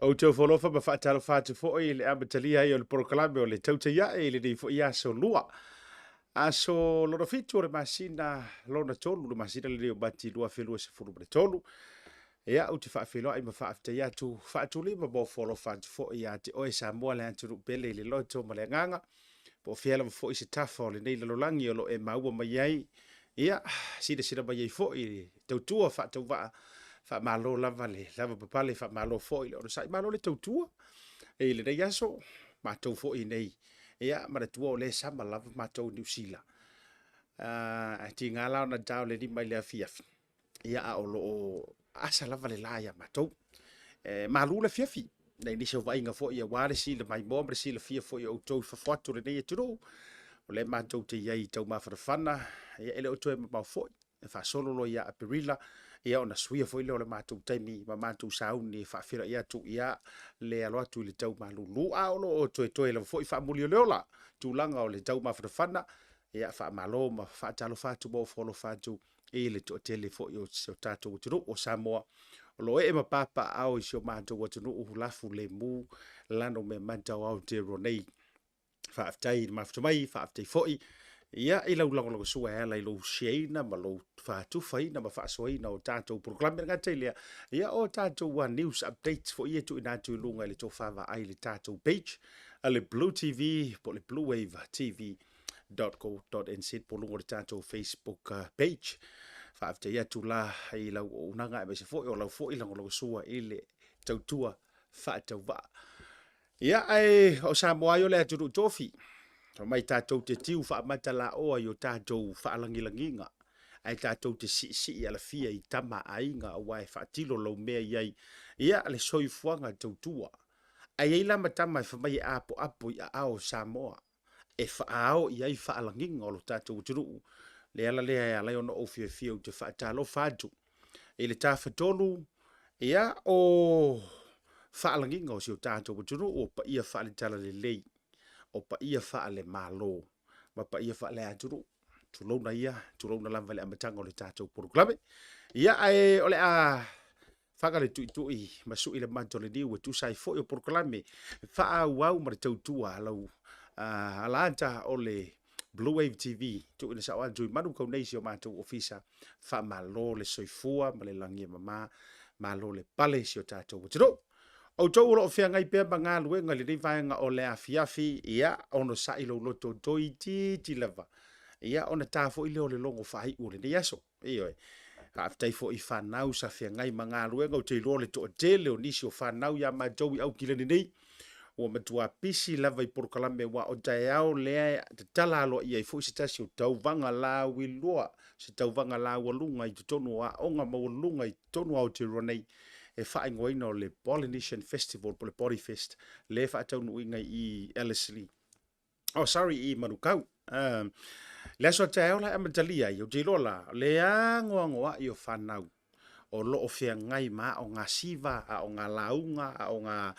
Ou te ofo alofa ma faatalofa atu foi i le amatalia ai o le polokalame o le Tautai Ae i lenei foi aso lua. Aso lona fitu o le masina lona tolu, le masina lenei o Mati 2023. Ia, ou te faafeiloai ma faafetai atu, faatulima ma ofo alofa atu foi ia te oe Samoa le atunuu pele i le loto ma le agaga, po o fea lava foi se tafa o lenei lalolagi o lo o e maua mai ai, ia, silasila mai ai foi i le tautua faatauvaa, faamalo lava le lavapapale, faamalo foi le onosai, malo le tautua i lenei aso, matou foi nei, ia, manatua o lea e sama lava matou i Niu Sila. Ae tiga la ona ta o le 5 i le afiafi, ia a o lo o asa lava le la ia matou. E malu le afiafi, nai nisi o vaaiga foi aua le sila maimoa ma le silafia foi o outou i fafo atu o lenei atunuu, o lea matou te i ai i taumafanafana, ia e le o toe mamao foi, e faasolo loa ia Aperila, ia ona suia foi lea o le matou taimi ma matou sauni e faafeiloai atu, ia le alo atu i le tau malulu, a o lo o toetoe lava foi faamuli o le ola, tulaga o le tau mafanafana, ia faamalo ma faatalofa atu ma ofo alofa atu i le toatele foi o si o tatou atunuu o Samoa o lo o ee ma papaaao i si o matou atunuu lafulemu lano meamata o Aotearoa nei. Faafetai i le mafuta mai, faafetai foi ia i lau lagolagosua e ala i lou share-ina ma lou faatufaina ma faasoaina o tatou polokalame. E le gata i lea, ia o tatou news updates foi ia e tuuina atu i luga i le tofa vaai i le tatou page a le Blue TV po o le Blue Wave TV .co.nz po o luga o le tatou Facebook page. Faafetai atu la i lau auaunaga aemaise foi o lau foi lagolagosua i le tautua faatauvaa. Ia, ae o Samoa ai o le atunuu tofi. Fai mai tatou te tiu faamatalaoa i o tatou faalagilagiga, ae tatou te siisii alafia i tama a aiga aua e faatilo lau mea i ai, ia, le soifuaga tautua. Ae i ai la ma tama e fai mai e apoapo i aao o Samoa. e faaao i ai faalagiga o lo tatou atunuu. Le ala lea e ala ai ona ou fiafia ou te faatalofa atu i le Tafatolu, ia, o faalagiga o si o tatou atunuu, o paia faale-talalelei, o paia faale-Malo ma paia faale-atunuu. Tulouna ia, tulouna lava i le amataga o le tatou polokalame. Ia, ae o le a Faga le tuitui ma sui le mata o le niu e tusa ai foi o polokalame faaauau ma le tautua a lau alaata o le Blue Wave TV. Tuuina sao atu i Manukau nei si o matou ofisa. Faamalo le soifua ma le lagi e mama, malo le pale i si o tatou atunuu. Outou o lo o feagai pea ma galuega i lenei vaega o le afiafi, ia, onosai lou loto toitiiti lava, ia, ona ta foi lea o le logo faaiu o lenei aso. Ioe. Faafetai foi i fanau sa feagai ma galuega, ou te iloa o le toatele o nisi o fanau ia matou i Aukilani nei, ua matua pisi lava i polokalame aua o taeao lea e tatala aloaia ai foi se tasi o tauvaga lauiloa, se tauvaga laualuga i totonu o aoga maualuluga i totonu o Aotearoa nei e faaigoaina o le Polynesian Festival po o le Polyfest lea e faataunuuina i Ellerslie. Oh, sorry, i Manukau. Le aso a taeao la e amatalia ai, ou te iloa la, le agoagoai o fanau o lo o feagai ma aoga siva, aoga lauga, aoga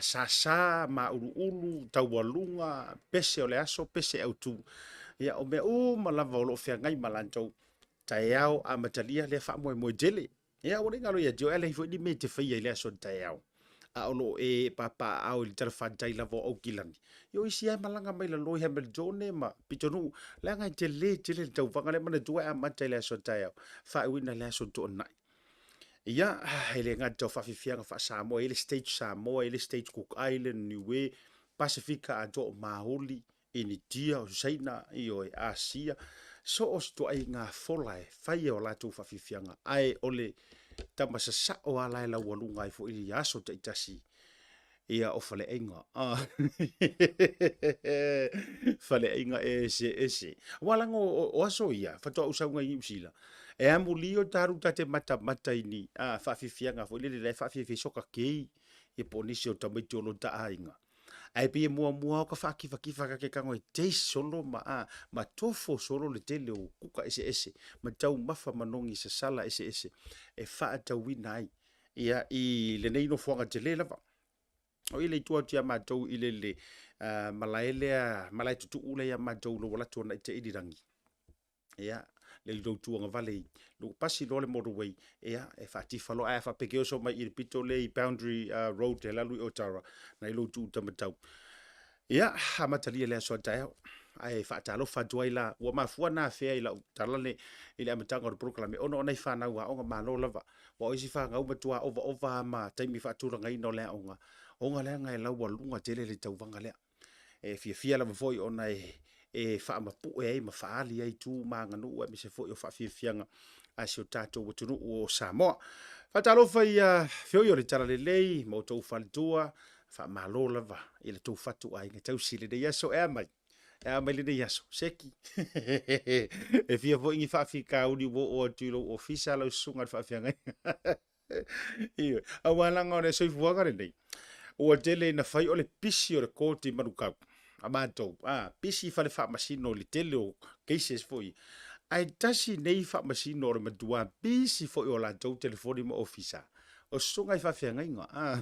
sasa, mauluulu, taualuga, pese o le aso, pese autu. Ia, o mea uma lava o lo o feagai ma latou taeao amatalia lea faamoemoe tele. Ia, ua le galo ia te oe, a leai foi ni mea e te faia i le aso taeao, a o lo o e papaaao i le talafatai lava o Aukilani. Ia o isi lava e malaga mai lalo i Hamiltone ma Pitonuu, leaga e tele tele le tauvaga lea. Manatua e amata i le aso taeao, faaiuina i le aso Toonai. Ia, e le gata o faafiafiaga faa-Samoa, e i ai le stage Samoa, e i ai le stage Cook Island, Niue, Pasefika atoa, o Maoli, Initia, o Saina, ioe, Asia, so o se ituaiga fola e fai o latou faafiafiaga, ae o le tama sasao lava la e laualuga ai foi i aso taitasi, ia o faleaiga. Faleaiga eseese. Aua leaga o aso ia, faatoa ou sau nei i Niu Sila, e amuli o talu ta te matamata i ni faafiafiaga foi lele la e faafiafia ai soka kei, ia po o nisi o tamaiti o lota aiga. Ae pei e muamua o ka faakifakifa ka ke tago e taste solo ma a ma tofo solo le tele o kuka eseese ma taumafa manogi sasala eseese e faatauina ai ia i lenei nofoaga tele lava. O i le itu atu ia matou i le le malae lea, malae tutuu lea ia matou i Lou Alatu Agai Te Ilirangi. Ia, le i lou tuagavale i lou pasi loa le motorway, ia, e faatifa loa. Ae a faapea e te oso mai i le pito lea i Boundary Road e alu alu i Otara, na i lou tuutamatau. Ia, amatalia le aso a taeao. Ae faatalofa atu ai la, ua mafua ona afea i lau tala le, i le amataga o le polokalame, ona o nai fanau aoga, malo lava. Aua o isi fanau e matua ovaova lava ma taimi faatulagaina o le aoga, ona leaga e laualuga tele le tauvaga lea. E fiafia lava foi ona e faamapue ai ma faaali ai tu ma aganuu aemaise foi o faafiafiaga a si o tatou atunuu o Samoa. Faatalofa i feoi o le Talalelei ma outou faletua, faamalo lava i le tou fatuaiga tausi i lenei aso. E a mai? E a mai lenei aso? Seki. E fia foi ni faafitauli ua oo atu i lou ofisa lau susuga i le faafeagaiga. Ioe. Aua leaga o le soifuaga lenei, ua tele ina fai o le pisi o le koti manukau a matou, a, pisi fale faamasino i le tele o cases foi, ae tasi nei faamasino o le matua pisi foi o latou telefoni ma ofisa, o susuga i faafeagaiga, a,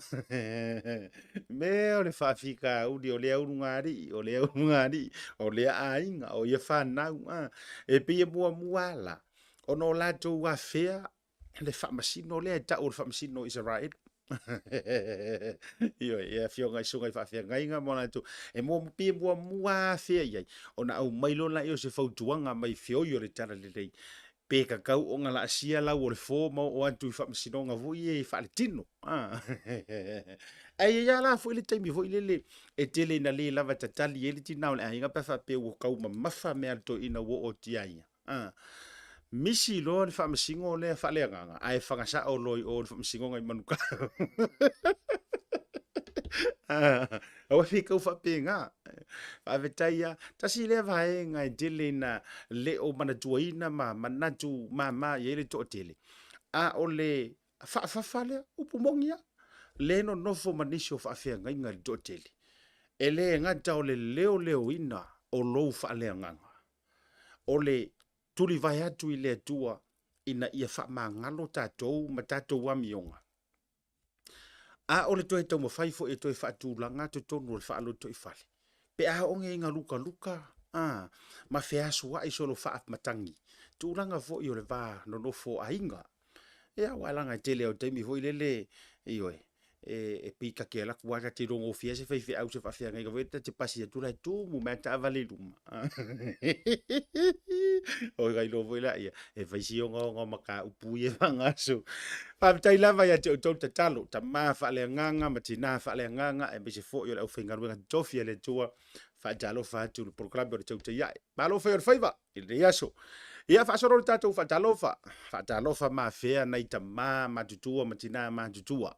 mea o le faafitauli o lea ulugalii, o lea ulugalii, o lea aiga, o ia fanau, a, e pei e muamua lava la ona o latou afea le faamasino lea e tau o le faamasino o Isaraelu. Ioe, e afioga i susuga i faafeagaiga ma latou, e mua, pei e muamua afea i ai, ona aumai loa lea o se fautuaga mai feoi o le Talalelei, pe tatau ona laasia lau o le fo ma oo atu i faamasinoga foi ia faaletino. Ae i ai lava la foi le taimi foi lele e tele ina le lava tatali ai le tina o le aiga pe a faapea ua tau mamafa mea a le toeaina ua oo atu ia ia. A, misi loa le faamasino lea faaleagaga, ae faga sao loa i o i le faamasinoga i Manukau. Aua e tau faapena. Faafetai lava. Tasi lea vaega e tele ina le o manatuaina ma manatu mama i ai le toatele, a o le faafafa lea, upu moni lava, le nonofo ma nisi o faafeagaiga i le toatele. E le gata o le leoleoina o lou faaleagaga, o le tulivae atu i le Atua ina ia faamagalo tatou ma tatou amioga, a o le toe taumafai foi e toe faatulaga totonu o le faalotoifale, pe a oo ina lukaluka a, ma feasua'i solo faamatagi, tulaga foi o le va nonofo o aiga. Ia, aua leaga e tele lava o taimi foi lele, ioe, e pei ta te alu atu lava ta te iloa gofie lava se faifeau se faafeagaiga foi lea ta te pasi atu la e tumu mai lava taavale i luma. Ona iloa foi lea, e fai si ogaoga o mataupu ia e faagasolo. Faafetai lava ia te outou le tatalo, tama faaleagaga ma tina faaleagaga aemaise foi o le aufaigaluega totofi a le Atua. Faatalofa atu i le polokalame o le Tautai Ae. Malo fai o le faiva i lenei aso. Ia faasolo le tatou faatalofa. Faatalofa ma afea nai tama matutua ma tina matutua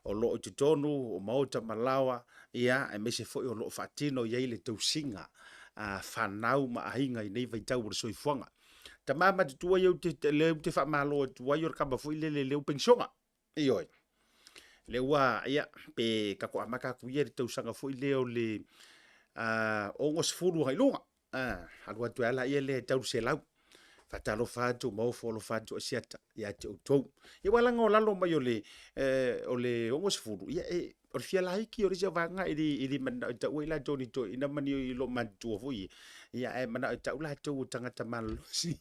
o lo o i totonu o maota ma laoa, ia, aemaise foi o lo o faatino i ai le tausiga a fanau ma aiga i nei vaitau o le soifuaga. Tama matutua ia lea ou te faamalo atu ai o le kama foi lele lea ua penisiona. Ioe. Lea ua, ia, pe tatou amata atu ia i le tausaga foi lea o le 60 agai luga. Alu atu ai lava lea e tau le 100. Faatalofa atu ma ofo alofa atu Asiata ia te outou. Ia aua leaga o lalo mai o le 60, ia e, o le fia laiti o le isi vaega e le mananao e taua i latou ni toeaiina ma ni loomatutua foi ia, ia ae manao e tau latou o tagata malolosi.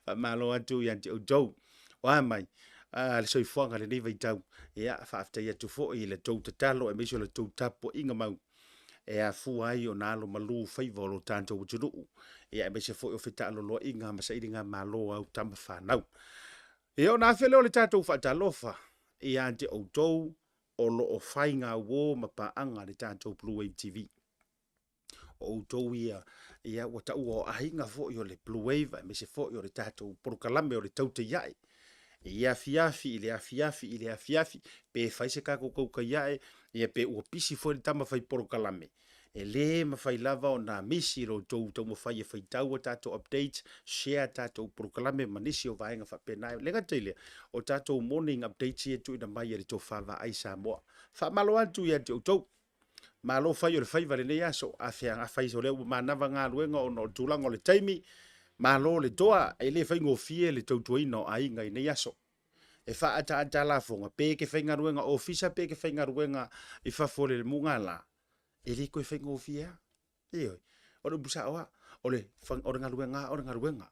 Faamalo atu ia te outou. O a mai, le soifuaga i lenei vaitau, ia faafetai atu foi i le tou tatalo aemaise o le tou tapuaiga mau e afua ai ona alo malu faiva o lo tatou atunuu, ia aemaise foi o fetaaloloaiga ma sailiga malo a au tama fanau. Ia ona afe lea o le tatou faatalofa ia te outou o lo o faigauo ma paaga i le tatou Blue Wave TV. O outou ia, ia ua taua o aiga foi o le Blue Wave aemaise foi o le tatou polokalame o le Tautai Ae. I ia afiafi, i le afiafi, i le afiafi, pe fai se tatou tautai ae, ia pe ua pisi foi le tama fai polokalame, e le mafai lava ona misi lo outou taumafai e faitau a tatou updates, share a tatou polokalame ma nisi o vaega faapena. E le gata i lea, o tatou morning updates ia e tuuina mai e le Tofa Vaai Samoa. Faamalo atu ia te outou. Malo fai o le faiva i lenei aso. Afai o lea ua manava galuega ona o le tulaga o le taimi, malo le toa, e le faigofie le tautuaina o aiga i nei aso. E faaataata lafoga, pe e te faigaluega ofisa pe e te faigaluega i fafo o le mugala, e le toe faigofie lava. Ioe. O le upu sao lava, o le galuega lava o le galuega.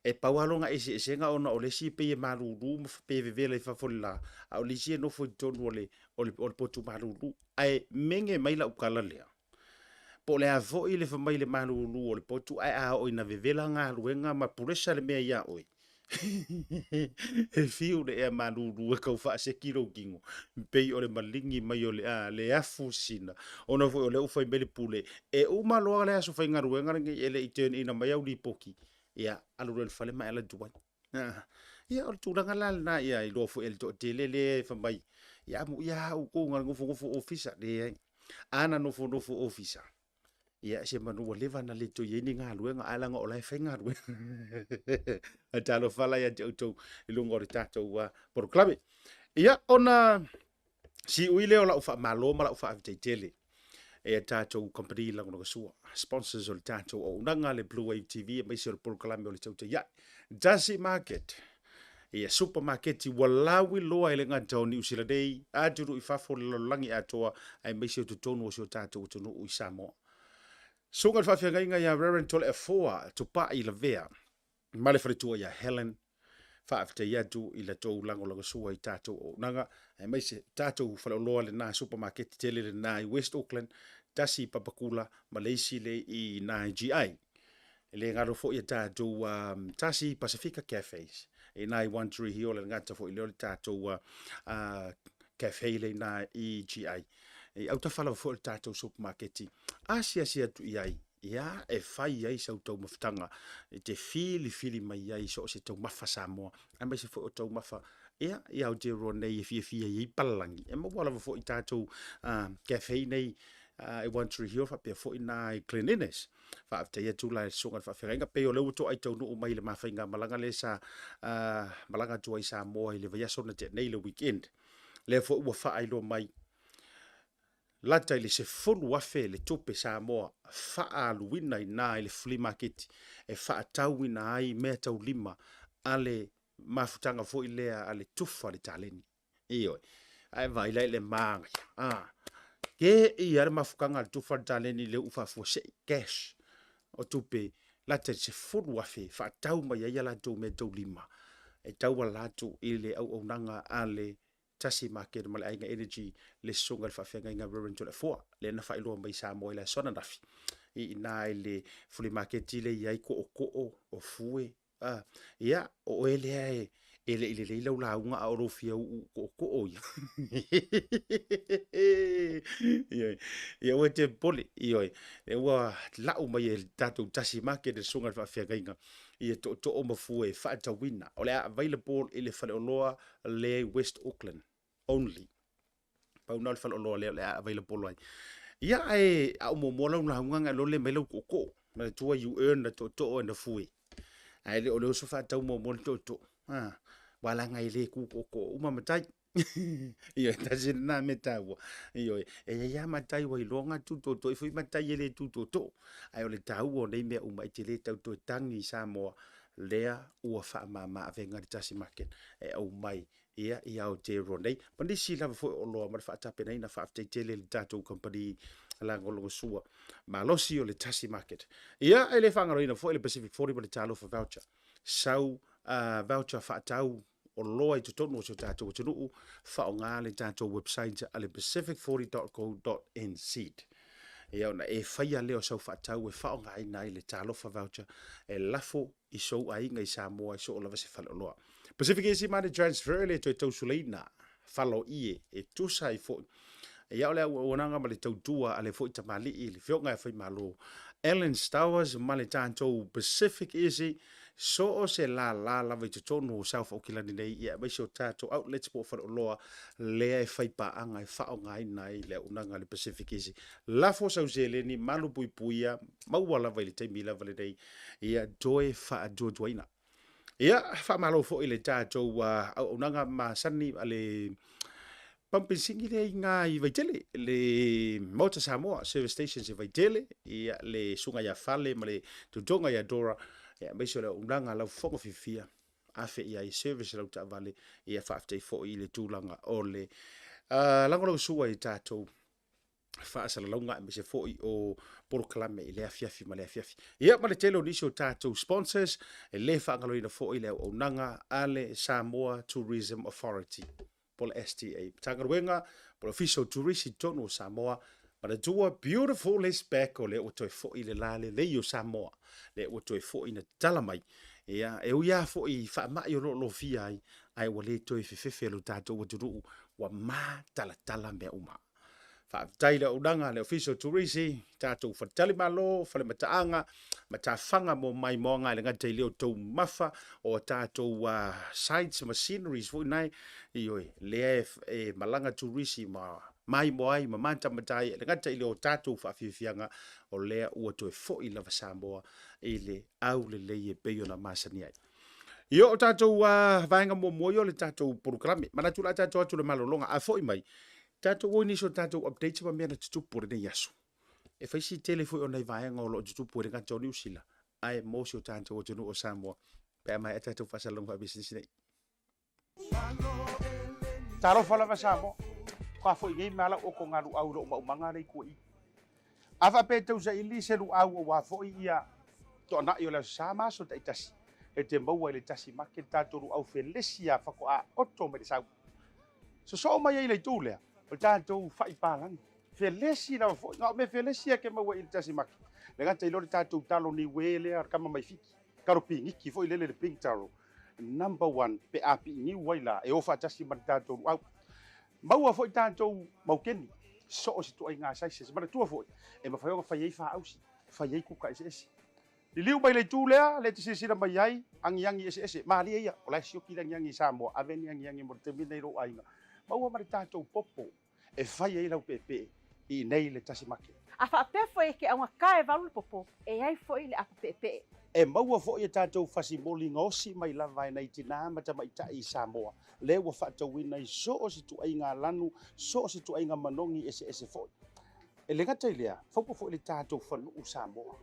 E pau lava lona eseesega ona o le isi e pei e malulu ma pe vevela i fafo i le la, a o le isi e nofo i totonu o le, o le, o le potu malulu. Ae mege mai lau tala lea, po o le a foi le fai mai le malulu o le potu, ae a oo ina vevela galuega ma puresa le mea ia oe, e fiu le ea malulu e tau faaseki lou tino, pei o le maligi mai o le, a, le afu sisina, ona foi o lea ua fai mai le pule, e uma loa le aso faigaluega lenei e le i turn ina mai au lipoti, ia, alu loa i le fale ma e alu atu ai. Ia, o le tulaga la lena, ia iloa foi e le toatele lea e fai mai, ia amuia lava outou na o le nofonofo ofisa. Leai. A na nofonofo ofisa, ia semanu ua leva ona le toe i ai ni galuega, ae leaga o la e fai galuega. Ae talofa la ia te outou i luga o le tatou polokalame. Ia, ona siui lea o lau faamalo ma lau faafetai tele e a tatou kamupani lagolagosua, sponsors o le tatou auaunaga, le Blue Wave TV, aemaise o le polokalame o le Tautai Ae. Tasi Market, ia supermarket ua lauiloa e le gata o Niu Sila nei, atunuu i fafo, le lalolagi atoa, aemaise o totonu o si o tatou atunuu i Samoa. Susuga i le faafeagaiga ia Reverend Toleafoa Tupai Lavea ma le faletua ia Helen, faafetai atu i la tou lagolagosua i tatou auaunaga, aemaise tatou faleoloa lena supermarket tele lena i West Auckland, tasi i Papakula ma le isi le i na i GI. E le galo foi a tatou tasi Pasifika Cafes i na i One Tree Hill, e le gata foi lea o le tatou cafe le na i GI. I autafa lava foi o le tatou supermarket, asiasi atu i ai, ia, e fai ai sau taumafataga e te filifili mai ai so o se taumafa Samoa, aemaise foi o taumafa ia, i Aotearoa nei e fiafia i ai palalagi. E maua lava foi i tatou cafe nei i One Tree Hill faapea foi na i Glen Innes. Faafetai atu la i le susuga i le faafeagaiga, pei o lea ua toai taunuu mai i le mafaigamalaga lea sa malaga atu ai Samoa i le vaiaso na tea nei, le weekend. Lea foi ua faailoa mai lata i le 10,000 le tupe Samoa faaaluina i ina i le flea market e faatauina ai meataulima a le mafutaga foi lea a le tufa le taleni. Ioe. Ae vaai la i le manaia. Ah. Ke ia le mafutaga a le tufa le taleni i le uu faafuasei, cash, o tupe lata i le 10,000 faatau mai ai a latou meataulima e tauala atu i le auaunaga a le Tasi Market ma le Aiga Energy, le Susuga i le Faafeagaiga Reverend Toleafoa, lea na faailoa mai i Samoa i le aso ananafi, i ina i le flea market lea e i ai tootoo o fue. A, ia, o oe lea e, e le i lelei lau lauga a o lou fia uu tootoo ia. Ioe, ia ua te popole, ioe, lea ua lau mai e le tatou Tasi Market le Susuga i le Faafeagaiga ia tootoo ma fue e faatauina. O le a available i le faleoloa lea i West Auckland only. Pau na o le faleoloa lea o le a available ai. Ia, ae a o muamua lau lauga ngai lo le mai lau tootoo. Na tua you earn na tootoo and a fue. Ae le o le oso faatau muamua le tootoo. Ah, wala ngai le ku tootoo uma matai. Ioe, tasi lena mea taua. Ioe, e iai lava matai ua iloa ona tutoto i foi matai e le tutoto. Ae o le taua o nei mea uma e te le tau toe tagi i Samoa, lea ua faamama avega le Tasi Market e aumai ia i Aotearoa nei. Ma nisi lava foi o oloa ma le faatapenaina. Faafetai tele i le tatou kamupani lagolagosua malosi o le Tasi Market. Ia, e le faagaloina foi le Pacific 40 ma le Talofa Voucher. Sau voucher faatau oloa i totonu o si o tatou atunuu, faaaoga le tatou website a le pacific40.co.nz. Ia ona e faia lea o sau faatau e faaaogaina ai le Talofa Voucher e lafo i sou aiga i Samoa i soo lava se faleoloa. Pacific Easy Money Transfer e le toe tausulaina faloie e tusa ai foi. Ia o le auaunaga ma le tautua a le foi tamalii le Afioga ia Faimalo Alan Stowers ma le tatou Pacific Easy so o se lālā lava i totonu o South Aukilani nei, ia aemaise o tatou outlets po o faleoloa lea e fai paaga e faaaogaina ai le auaunaga a le Pacific Easy. Lafo sau seleni, malupuipuia, maua lava i le taimi lava lenei, ia toe faaduaduaina. Ia, faamalo foi i le tatou auaunaga masani a le pamupenisini lea i gā i Vaitele, le Maota Samoa Service Stations i Vaitele, ia, le susuga ia Fale ma le tautoga ia Dora, ia, aemaise o le auaunaga a lau fofoga fiafia, afe i ai service lau taavale, ia, faafetai foi i le tulaga o le lagolagosua i tatou. faasalalauga aemaise foi o polokalame i le afiafi ma le afiafi. Ia ma le tele o nisi o tatou sponsors, e le faagaloina foi le auaunaga a le Samoa Tourism Authority po o le STA, Matagaluega po o le Ofisa o Turisi i totonu o Samoa. Manatua, beautiful is back, o lea ua toe foi le lalelei o Samoa, lea ua toe foi na tatala mai. Ia, e ui lava foi i faamai o lo o lofia ai, ae ua le toe fefefe lo tatou atunuu, ua matalatala mea uma. Faafetai i le auaunaga a le Ofisa o Turisi, tatou faletalimalo, falemataaga, matafaga mo maimoaga e le gata i lea o taumafa o a tatou sites ma sceneries foi nae, ioe, lea e malaga turisi ma maimoa ai ma matamata ai, e le gata i lea o tatou faafiafiaga, o lea ua toe foi lava Samoa i le aulelei e pei ona masani ai. Ia o tatou vaega muamua ia o le tatou polokalame. Manatu la tatou atu le malologa a foi mai, tatou o i nisi o tatou updates ma mea na tutupu o lenei aso. E fai si tele foi o nai vaega o lo o tutupu e le gata o Niu Sila, ae mo si o tatou atunuu o Samoa, pe a maea tatou faasalalauga faapisinisi nei. Talofa lava Samoa, ka foi nei mea lau oko ngā luau i lou maumaga lea i tua i. A faapea e tausaili se luau aua foi ia toanai o le Aso Sa ma aso taitasi, e te maua i le tasi make le tatou luau felesi a faatoa oto mai le sau. Sosoo mai ai le itu lea, o le tatou fai palagi. Felesi lava foi, na o mea felesi ia ke maua i le tasi make. Le gata i lea o le tatou talo niue lea, le kama mai Fiti, talo piniki foi lele le pink taro, number one pe a piiniu ai la, e o faatasi ma le tatou luau. Maua foi tatou maukeni, so o se ituaiga sizes. Manatua foi, e mafai ona fai ai faausi, fai ai kuka eseese. Liliu mai le itu lea, lea e te silasila mai ai, agiagi eseese, malie ia, o la e sioki le agiagi i Samoa, ave ni agiagi mo le taimi lenei i lou aiga. Maua ma le tatou popo e fai ai lau peepee i inei i le tasi make. A faapea foi e ke augata e valu le popo, e ai foi le apo peepee. E maua foi e tatou fasimoli gaosi mai lava e nai tinā ma tamaitai i Samoa, lea ua faatauina i so o se ituaiga lanu, so o se ituaiga manogi eseese foi. E le gata i lea, faupa foi le tatou fanuu Samoa,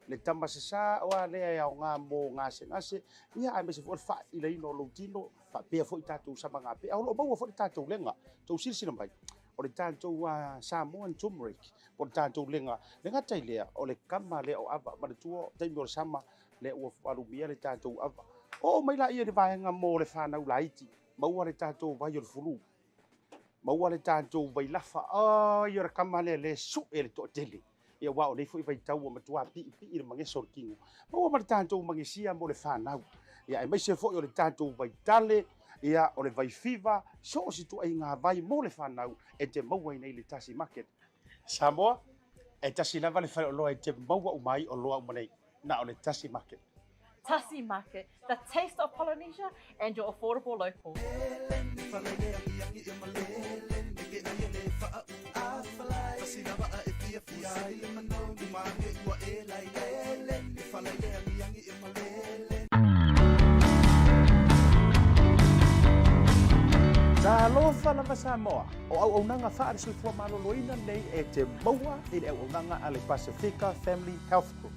le tama sasā oa lea e aoga mo gasegase, ia aemaise foi o le faailaina o lou tino, faapea foi tatou samagape. A o lo o maua foi le tatou lega, tou silasila mai, o le tatou Samoan turmeric, po o le tatou lega. Le gata i lea, o le kama lea o ava, manatua taimi o le sama, lea ua alumia le tatou ava. Oo mai laia i le vaega mo le fanau laiti, maua le tatou vai o le fulu, maua le tatou vailafa, ai o le kama lea le sue le toatele. Ia aua o nei foi vaitau ua matua piipii le mageso o le tino. Maua ma le tatou magesia mo le fanau. Ia aemaise foi o le tatou vaitale, ia o le vaifiva, so o se ituaiga vai mo le fanau e te maua i nei le Tasi Market. Samoa, e tasi lava le faleoloa e te maua uma ai oloa uma nei, na o le Tasi Market. Tasi Market, the taste of Polynesia and your affordable local. Talofa lava Samoa, o auaunaga faale-soifua maloloina nei e te maua i le auaunaga a le Pasifika Family Health Group.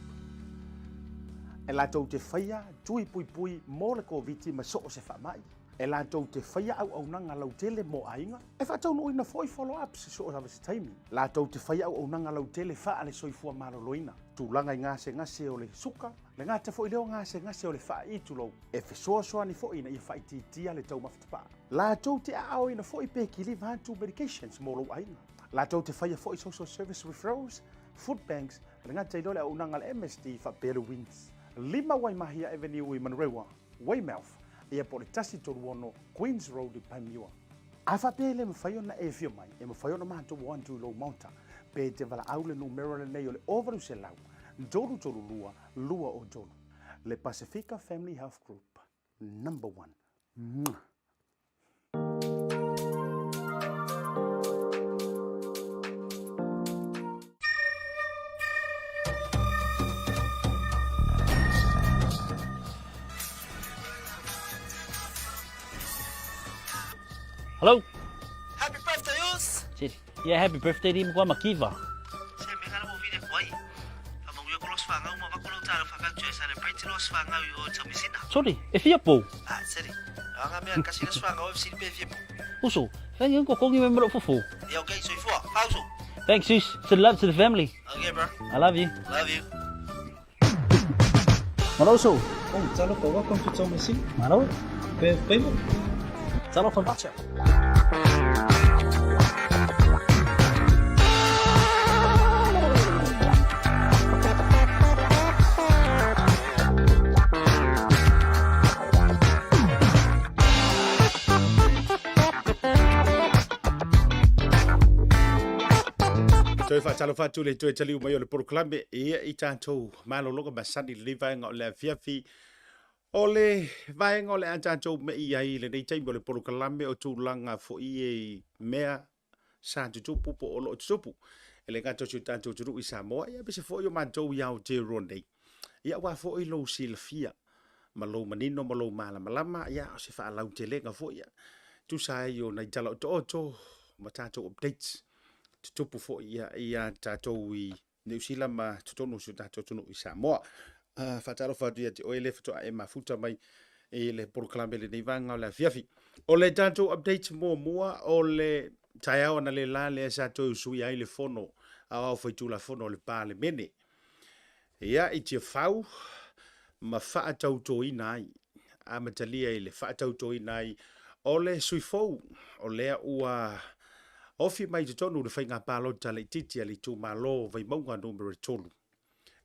E latou te faia tui puipui mo le Koviti ma so o se faamai. E latou te faia auaunaga lautele mo aiga. E faataunuuina foi follow-ups i so o lava se taimi. Latou te faia auaunaga lautele faale-soifua maloloina, tulaga i gasegase o le suka, le gata foi lea o gasegase o le faai'i tulou, e fesoasoani foi ina ia faaitiitia le taumafa tapaa. Latou te aaoina foi pe kiliva atu medications mo lou aiga. Latou te faia foi social service referrals, food banks, le gata i lea o le auaunaga a le MSD faapea le WINS. 5 Waimahia Avenue i Manurewa, Weymouth, ia po o le 136 Queens Road i Panmure. A faapea e le mafai ona e afio mai, e mafai ona matou o atu i lou maota, pe te valaau le numera lenei o le 0800 332 203. Le Pasifika Family Health Group, number one. Mwah! Hello. Happy birthday, Us. Yeah, happy birthday di mo makiva. Se me ngala mo vile kwai. Fa mo yo kolos fa ngau mo va kolo talo fa fa tue celebrate los fa ngau yo tamisina. Sorry, e fia pou. Ah, seri. Anga mea kasi les fa ngau si pe fia pou. Uso, fa ngi ko kongi me mro fufu. Ya okay, soifua. Pauso. Thanks sis, send love to the family. Okay bro. I love you. Love you. Malo uso. Oh, talofa, welcome to Tomasina. Malo. Payment. Talofa macha. Toe faatalofa atu le toe taliu mai o le polokalame ia i tatou malologa masani lenei vaega o le afiafi. O le vaega o le a tatou mei ai i lenei taimi o le polokalame o tulaga foi e i mea sa tutupu po o lo o tutupu. E le gata o si o tatou atunuu i Samoa, ia aemaise foi o matou i Aotearoa nei. Ia aua foi lou silafia ma lou manino ma lou malamalama, ia o se faalautelega foi ia tusa ai o nai tala otooto ma tatou updates tutupu foi ia ia tatou i Niu Sila ma totonu o si o tatou atunuu i Samoa. Faatalofa atu ia te oe le faatoa e mafuta mai i le polokalame lenei vaega o le afiafi. O le tatou update muamua o le taeao analeila lea sa toe usuia ai le fono aoao faitulafono o le Palemene. Ia, i Tiafau ma faatautoina ai, amatalia i le faatautoina ai o le sui fou o lea ua ofi mai i totonu o le faiga palota laitiiti a le itumalo o Vaimauga Numera 3.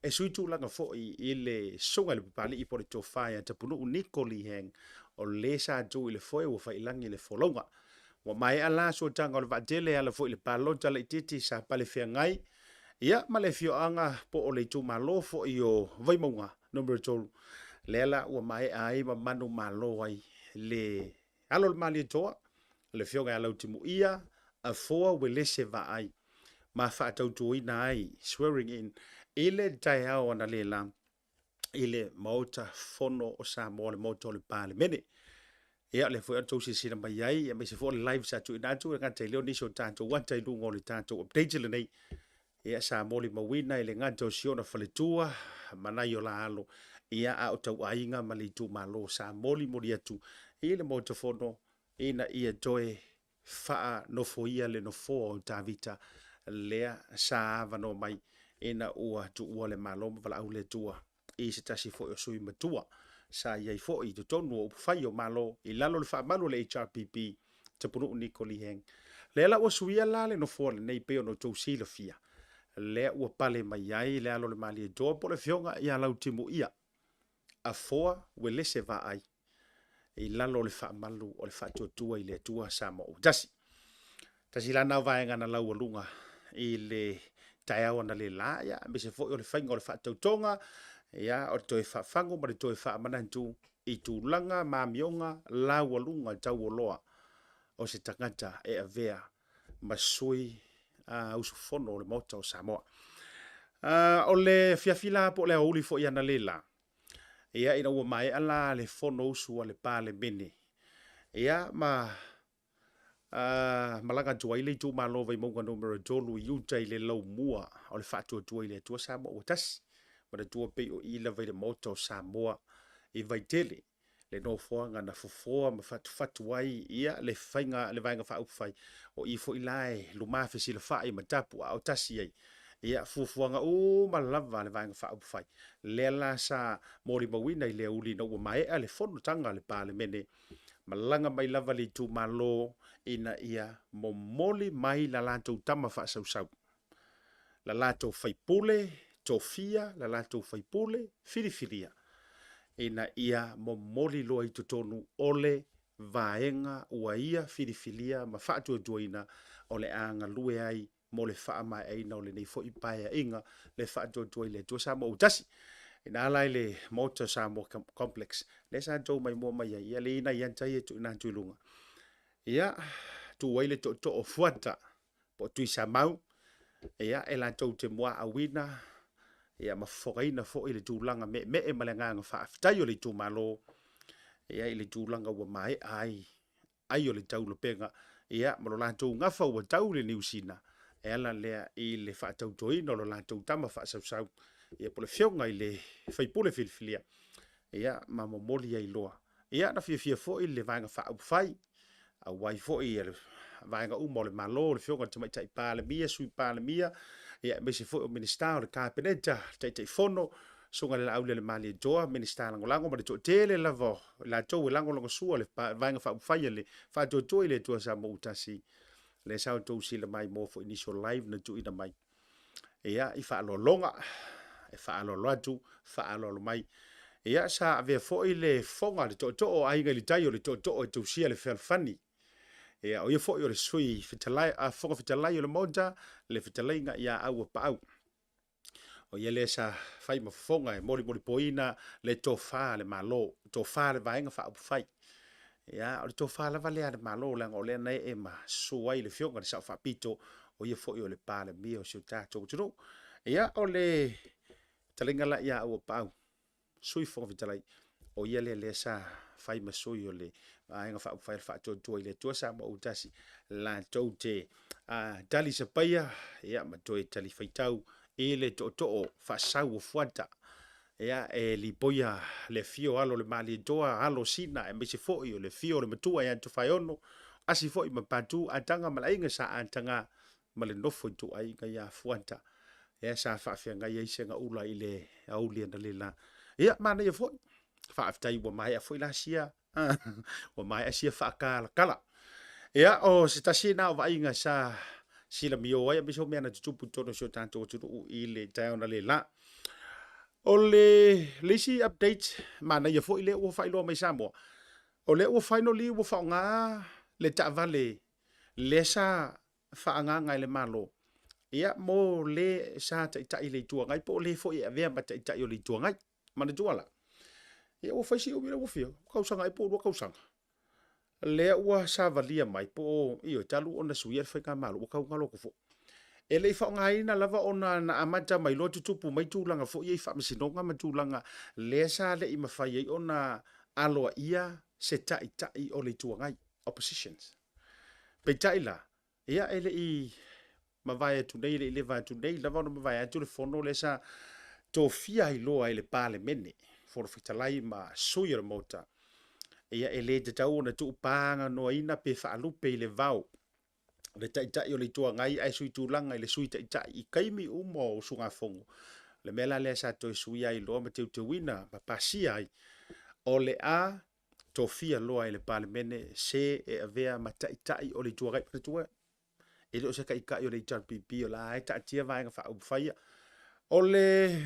E sui tulaga foi i le Susuga i le Papalii po o le Tofa ia Tapunuu Niko Lee Hang o le sa tu i le foe ua faiilagi le folauga. Ua maea la suataga o le vaatele e ala foi i le palota laitiiti sa palefeagai ia ma le afioaga po o le itumalo foi o Vaimauga Numera 3, lea la ua maea ai ma manumalo ai le alo o le Malietoa, le Afioga ia Lautimuia Afoa Uelese Vaai, ma faatautuaina ai, swearing in, i le taeao analeila i le Maota Fono o Samoa, le Maota o le Palemene. Ia, o lea foi o outou silasila mai ai, aemaise foi o le live sa tuuina atu, e gata i lea o nisi o tatou ata i luga o le tatou update lenei. Ia, sa molimauina i le gata o si ona faletua ma nai o la alo, ia, a o tauaiga ma le itumalo sa molimoli atu i le Maota Fono ina ia toe faanofoia le nofoa o Tavita lea sa avanoa mai ina ua tuua le Malo ma valaau le Atua i se tasi foi o sui matua sa i ai foi i totonu o upufai o Malo i lalo o le faamalu o le HRPP, Tapunuu Niko Lee Hang. Lea la ua suia la le nofoa lenei pei ona outou silafia, lea ua pale mai ai le alo o le Malietoa po o le Afioga ia Lautimuia Afoa Uelese Vaai i lalo o le faamalu o le faatuatua i le Atua Samoa ua tasi. Tasi la na o vaega na laualuga i le taeao analeila, ia, aemaise foi o le faiga o le faatautoga, ia, o le toe faafagu ma le toe faamanatu i tulaga ma amioga laualuga taualoa o se tagata e avea ma sui usufono o le Maota o Samoa. O le afiafi la po o le aoauli foi analeila, ia, ina ua maea la le Fonousu a le Palemene, ia, ma malaga atu ai le itumalo Vaimauga Numera 3 i uta i le laumua o le faatuatua i le Atua Samoa ua tasi. Manatua pei o i lava i le Maota o Samoa i Vaitele le nofoaga na fofoa ma fatufatu ai ia le faiga le Vaega Faaupufai. O i foi la e luma fesilafai ma tapuaao tasi ai ia fuafuaga uma lava a le Vaega Faaupufai. Lea la sa molimauina i le aoauli ina ua maea le fonotaga a le Palemene, malaga mai lava le itumalo ina ia momoli mai la latou tama faasausau, la latou faipule tofia, la latou faipule filifilia, ina ia momoli loa i totonu o le vaega ua ia filifilia ma faatuatuaina o le a galue ai mo le faamaeaina o lenei foi paeaiga le faatuatua i le Atua Samoa ua tasi. Ina ala i le Maota o Samoa Complex, lea sa tou maimoa mai ai, ia le ina i ata ia tuuina atu i luga. Ia, tuu ai le tootoo o Fuata, po o Tuisamau, ia, e latou te muaauina, ia, ma fofogaina foi le tulaga meemee ma le agaga faafetai o le itumalo, ia, i le tulaga ua maea ai ai o le taulopega, ia, ma lo latou gafa ua tau i le Niu Sina, e ala lea i le faatautoina o lo latou tama faasausau, ia, po o le afioga i le faipule filifilia, ia, ma momoli ai loa. Ia, na fiafia foi le Vaega Faaupufai, auai foi vaega uma o le Malo, le Afioga i le Tamaitai Palemia, Sui Palemia, ia aemaise foi o Minisita o le Kapeneta, le Taitaifono, Susuga i le Laaulialemalietoa, Minisita Lagolago ma le toatele lava o i latou e lagolagosua le Vaega Faaupufai a le Faatuatua i le Atua Samoa ua Tasi. Lea sa outou sila maimoa foi i nisi o live na tuuina mai. Ia, i faaaloaloga, e faaaloalo atu, faaaloalo mai. Ia, sa avea foi le fofoga, le tootoo o Aiga i le Tai o le tootoo e tausia le fealofani. Ia, o ia foi o le sui fetalai, a fofoga fetalai o le Maota, le fetalaiga ia Auapaau. O ia lea sa fai ma fofoga e molimolipoina le tofa a le Malo, tofa a le Vaega Faaupufai. Ia, o le tofa lava lea a le Malo, leaga o lea na ee ma susu ai le Afioga i le Sao Faapito, o ia foi o le Palemia o si o tatou atunuu. Ia, o le fetalaiga la ia Auapaau, Sui Fofoga Fetalai, o ia lea lea sa fai ma sui o le Vaega Faaupufai o le Faatuatua i le Atua Samoa ua Tasi, latou te tali sapaia ia, ma toe tali faitau i le tootoo faasau o Fuata. Ia, e lipoia le afio o alo o le Malietoa, alo o Sina, aemaise foi o le afio o le matua ia Tofaeono, Asi foi ma Patu, Ataga ma le aiga Sa Ataga ma le nofo ituaiga ia Fuata. Ia sa faafeagai ai Segaula i le aoauli analeila. Ia, manaia foi. Faafetai ua maea foi la sia ua maea sia faakalakala. Ia, o se tasi lena o vaaiga sa silamio ai, aemaise o mea na tutupu i totonu o si o tatou atunuu i le taeao analeila. O le isi update manaia foi lea ua faailoa mai Samoa, o lea ua finally ua faaaoga le taavale lea sa faaagaaga e le Malo, ia, mo le sa taitai i le Itu Agai po o le foi e avea ma taitai o le Itu Agai. Manatua la, ia ua fai si umi lea ua fia, tausaga ea po o 2 tausaga, lea ua savalia mai po o, ioe, talu ona suia le faigamalo, ua tau galo atu foi. E le i faaaogaina lava ona na amata mai loa tutupu mai tulaga foi ia i faamasinoga ma tulaga lea sa le i mafai ai ona aloaia se taitai o le Itu Agai, oppositions. Peitai la, ia e le i mavae atu nei, e le i leva atu nei lava ona mavae atu le fono lea sa tofia ai loa e le Palemene, Fofoga Fetalai ma sui o le Maota, ia e le tatau ona tuupaaganoaina pe faalupe i le vao le Taitai o le Itu Agai ae suitulaga i le Sui Taitai i taimi uma o usugafono. O le mea la lea sa toe suia ai loa ma teuteuina ma pasia ai, o le a tofia loa e le Palemene se e avea ma Taitai o le Itu Agai. Manatua, e le o se Taitai o le HRPP, o la e taatia Vaega Faaupufai ia. O le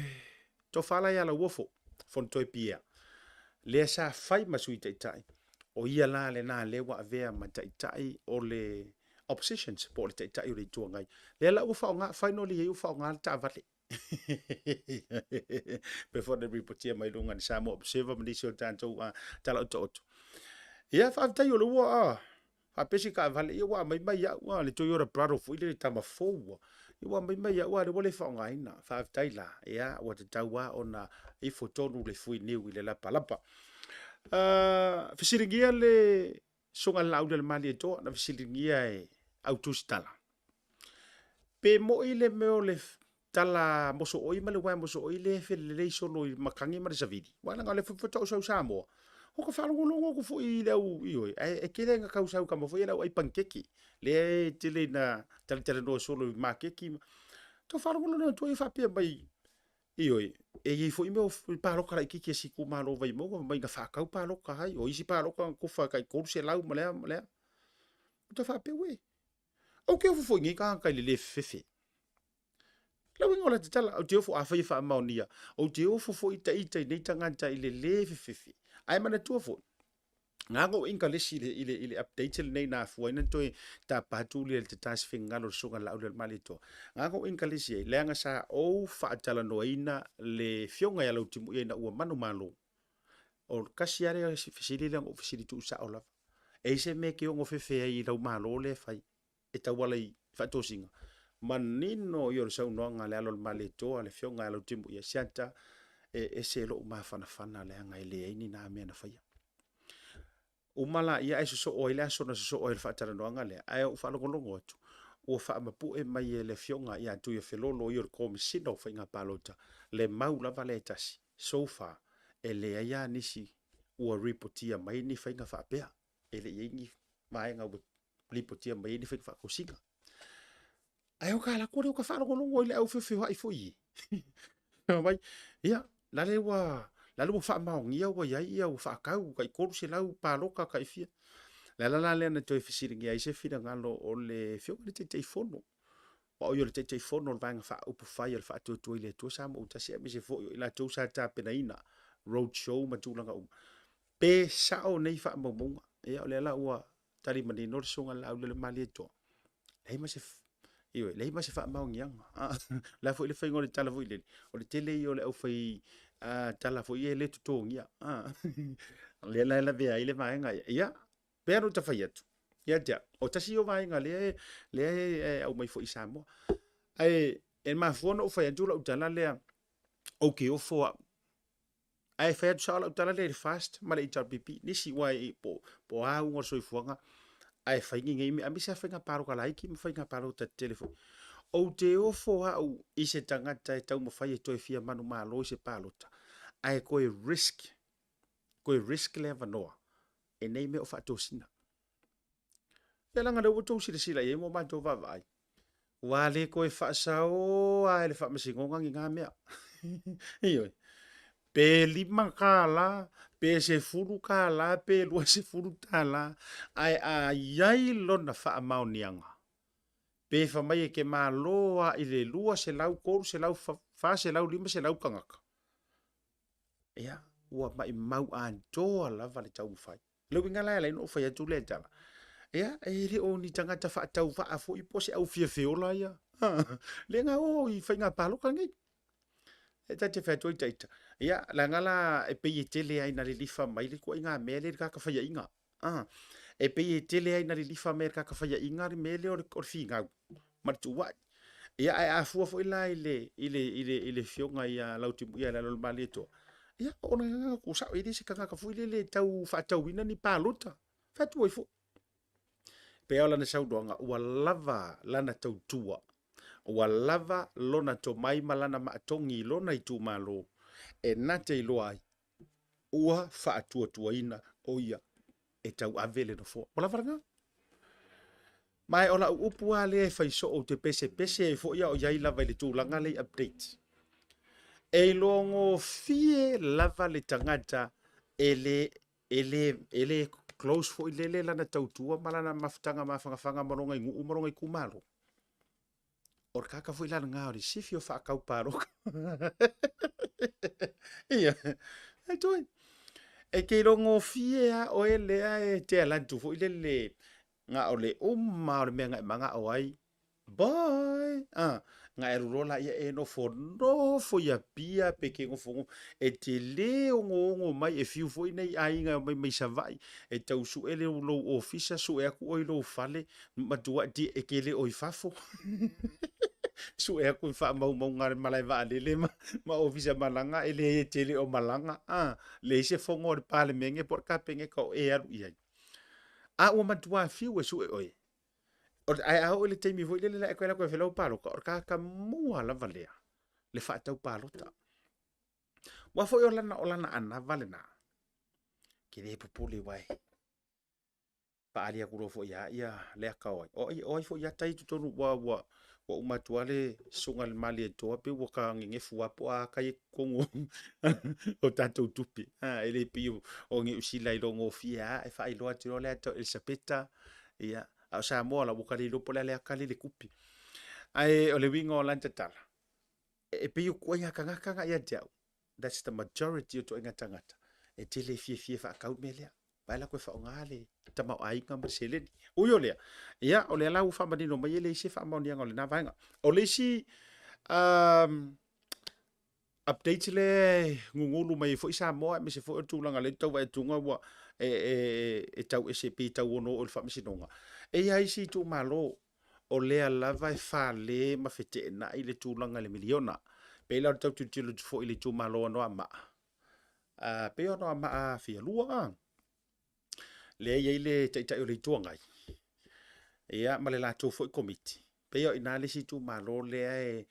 tofa la ia Lauofo, Fonotoe Pierre, lea sa fai ma Sui Taitai, o ia la lena lea ua avea ma Taitai o le Oppositions, po o le Taitai o le Itu Agai. Lea la ua faaaoga, finally ai ua faaaoga le taavale. Pei foi ona ripotia mai luga i le Samoa Observer ma nisi o tatou tala otooto. Ia, faafetai o le ua faapea se taavale, ia ua aumai mai au le Toyota Prado foi lele tama fou ia ua aumai mai au, a lea ua le faaaogaina. Faafetai la, ia ua tatau lava ona ifo tonu le fuiniu i le lapalapa. Fesiligia le Susuga i le Laaulialemalietoa, na fesiligia e au tusitala, pe moi le mea o le tala mosooi ma le uaea mosooi lea e felelei solo i matagi ma le savili? Aua leaga o lea foi faatoa ou sau i Samoa, o ka faalogologo atu foi i le au, ioe, ae e tele ina tau sau i tama foi ia le au ai panikeke, lea e tele ina talatalanoa solo i maketi. Tau faalogologo atu ai o faapea mai, ioe, e i ai foi mea o palota laitiiti a si itumalo o Vaimauga, fai mai na faatau palota ai, o isi palota na tufa tai 300 ma le a ma le a. Ou te faapea, uei, ou te ofo foi i nei tagata i le le fefefe. Le uiga o la tatala, ou te ofo, afai e faamaonia, ou te ofo foi ita i nei tagata i le le fefefe. Ae manatua foi, na ona ou inkalesi i le, i le update lenei na afua ai na toe tapa atu le tata se finagalo o le Susuga Laaulialemalietoa. Na ona ou inkalesi ai, leaga sa ou faatalanoaina le Afioga ia Lautimuia ina ua manumalo. O le tasi lava lea fesili lea na ou fesili tuusao lava. E i ai se mea e te ono fefe ai i lau Malo lea e fai e tauala i faatosina? Manino ia o le saunoaga a le alo o le Malietoa, le Afioga ia Lautimuia, Siata, e ese lou mafanafana leaga e leai ni na mea na faia. Uma laia ae sosoo ai le aso na sosoo ai i le faatalanoaga lea, ae ou faalogologo atu, ua faamapue mai e le Afioga ia Tuiafelolo o ia o le Komesina o Faiga Palota, le mau lava lea e tasi, so far, e leai lava nisi ua ripotia mai ni faiga faapea. E le i i ai ni vaega ua lipotia mai ai ni faiga faatosina. Ae o ka alu atu lea o ka faalogologo i le au feofeoai foi e. Fai mai, ia, lale ua, lale ua faamaonia ua i ai ia ua faatau tai 300 palota tai fia. Le ala la lea na toe fesiligia ai se finagalo o le Afioga i le Taitaifono, aua o ia o le Taitaifono o le Vaega Faaupufai o le Faatuatua i le Atua Samoa Autasi aemaise foi o i latou sa tapenaina road show ma tulaga uma. Pe sao nei faamaumauga? Ia o lea la ua tali manino le Susuga i le Laaulialemalietoa, leai ma se Ioe, leai ma se faamaoniaga. O le a foi le faiga o le tala foi lele, o le tele ia o le aufai tala foi ia e le totogia. O lea la e lavea ai le vaega ia. Ia, pei lava ona ou fai atu, ia te au, o tasi ia o vaega lea lea e aumai foi i Samoa. Ae e mafua ona ou fai atu lau tala lea, ou te ofo au. Ae fai atu sao lau tala lea i le FAST ma le HRPP, nisi aua po o a uiga o le soifuaga, ae fai ni nei mea, aemaise lava faiga palota laiti ma faiga palota tetele foi. Ou te ofo au i se tagata e taumafai e toe fia manumalo i se palota, ae toe risk, toe risk le avanoa e nei mea o faatosina. Ia leaga o lea ua outou silasila i ai ma ua matou vaavaai, ua le toe faasaoa lava e le Faamasinoga ni na mea. Ioe. Pe $5, pe $10, pe $20, ae a i ai lona faamaoniaga, pe fai mai e te malo lava i le 200, 300, 400, 500 tagata, ia, ua maimau atoa lava le taumafai. O le uiga la e ala ai ona ou fai atu lea tala, ia, e le o ni tagata faatauvaa foi po o se au fia feola ia, lea na o i faiga palota nei. E ta te fai atu ai ita, ia, leaga la e pei e tele lava ina lilifa mai le ituaiga mea lea i le tagata faiaina. E pei e tele lava ina lilifa mai e le tagata faiaina le mea lea o le finau ma le tuuai. Ia, ae a fua foi la i le, i le, i le, i le afioga ia Lautimuia i le alo o le Malietoa, ia, o ona agaga tuusao, e le se tagata foi lele e tau faatauina ni palota. Fai atu ai foi. Pei lava o lana saunoaga, ua lava lana tautua, ua lava lona tomai ma lana maatogi i lona itumalo e na te iloa ai ua faatuatuaina o ia e tauave le nofoa. Ua lava lena. Ma o lau upu lava lea e fai soo, ou te pesepese ai foi a o i ai lava i le tulaga lea i update. E iloagofie lava le tagata e le, e le, e le close foi lele lana tautua ma lana mafutaga mafanafana ma lona nuu ma lona itumalo. O le tagata foi la lena o le sifi o faatau palota. Ia, e toi. E te iloagofie lava oe lea e te alu atu foi lele na o le uma o le mea na e manao ai Bye! Ah, na e alu loa laia e nofonofo i Apia pe ke nofonofo. E te lē ogoogo mai, e fiu foi nei aiga e omai mai Savaii, e tau sue le lou ofisa, sue atu oe i lou fale, matuai ti e te le o i fafo. Sue atu i faamaumauga a le malae vaalele ma, ma ofisa malaga, e leai e te le o malaga. Ah, leai se fono a le Palemene po o le Kapeneta o e alu i ai. A ua matua fiu e sue oe. Ae a oo i le taimi foi lele la e koe la koe felau palota, o le tagata mua lava lea le faatau palota. Ua foi o lana, o lana anava lena. Ke le popole uae. Faaali atu loa foi ia ia le aka o ai. O ai, o ai foi ia tai totonu ua, ua, ua uma atu lava le susuga i le Malietoa pei ua ta gegefu lava po o a tai e totonu o tatou tupe. E le pei o Niu Sila iloa gofie lava e faailoa atu loa le ata o Elisapeta, ia, a o Samoa la ua ta le iloa po o le a le ata lea i le tupe. Ae o le uiga o lana tatala, e pei o ituaiga tagata na ia te au, that's the majority o ituaiga tagata, e tele e fiafia e faatau le mea lea. Vaai la koe faaaoga le tamaoaiga ma le seleni. Ui o lea, ia, o lea la ua faamanino mai e leai se faamaoniaga o lena vaega. O le isi update lea e gugulu mai ai foi Samoa aemaise foi o le tulaga lea e tau vaai atu ua e, e, e tau ese pei e tau ono oo i le faamasinoga. E i ai isi itumalo o lea lava e fale ma feteenai le tulaga i le miliona. Pei la o le tau tilotilo atu foi i le itumalo o Anoamaa. Pei o Anoamaa fia lua, lea e i ai le Taitai o le Itu Agai, ia ma le latou foi Komiti. Pei o i ina le isi itumalo lea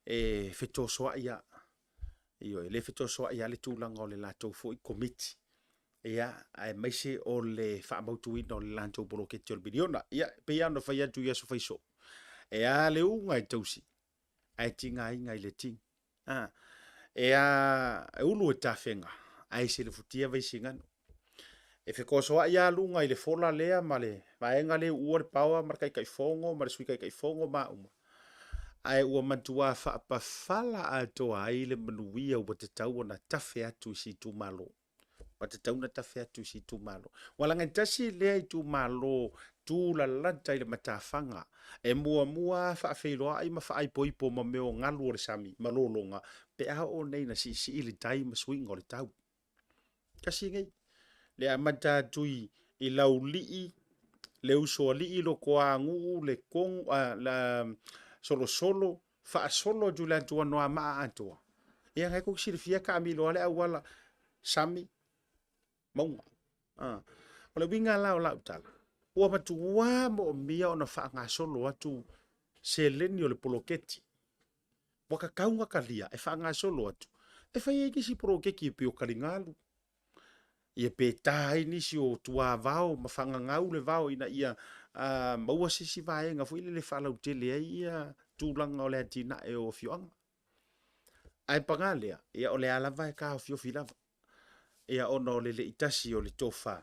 e fetosoai lava. Ioe, lea e fetosoai lava le tulaga o le latou foi Komiti. Ia, aemaise o le faamautuina o le latou poloketi o le miliona. Ia, e pei lava ona fai atu i aso faisoo, e a le uga e tausi, ae tigaina i le tini. A, e a, e ulu e tafega, ae selefutia Vaisigano. E fekoasoa'i lava luga i le fola lea ma le vaega lea e uua le paoa ma le Taitaifono ma le Sui Taitaifono ma a uma, ae ua matuā faapafala atoa ai le manuia ua tatau ona tafe atu i si itumalo. Ua tatau ona tafe atu i si itumalo. Ua laga e tasi lea itumalo tulalata i le matafaga e muamua faafeiloai ma faaipoipo ma mea o galu o le sami ma lologa pe a oo nei ina siisii le tai ma suiga o le tau. Tasi nei, le amata atu i Laulii, le Usoalii, Lotoanuu, le Kogo, la, Solosolo, faasolo atu i le atu Anoamaa atoa. Ia na e tou te silafia taamilo lava le auala sami mauga. O le uiga la o lau tala, ua matuā moomia ona faagasolo atu seleni o le poloketi ua tatau ona talia e faagasolo atu e fai ai nisi poloketi e pei o taligalu, ia pe ta ai nisi o tuavao ma faagagau le vao ina ia maua se isi vaega foi lele e faalautele ai ia tulaga o le atinae o afioaga. Ae paga lea, ia o lea lava e taofiofi lava, ia ona o le le i tasi o le tofa,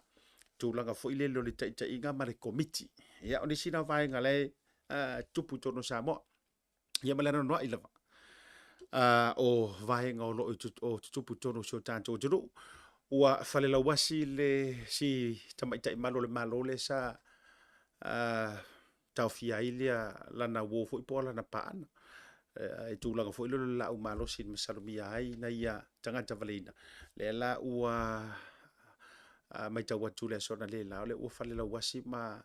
tulaga foi lele o le taitaiga ma le Komiti. Ia o nisi na o vaega la e tupu i totonu o Samoa. Ia ma le anoanoai lava o vaega o lo o tutupu i totonu o si o tatou atunuu. Ua falelauasi le si tamaitai malu o le Malo lea sa taofia ai lea lana uo foi po o lana paana i tulaga foi lea o le laau malosi na masalomia ai ina ia tagata valeina. Lea la ua matau atu i le aso analeila, o lea ua falelauasi ma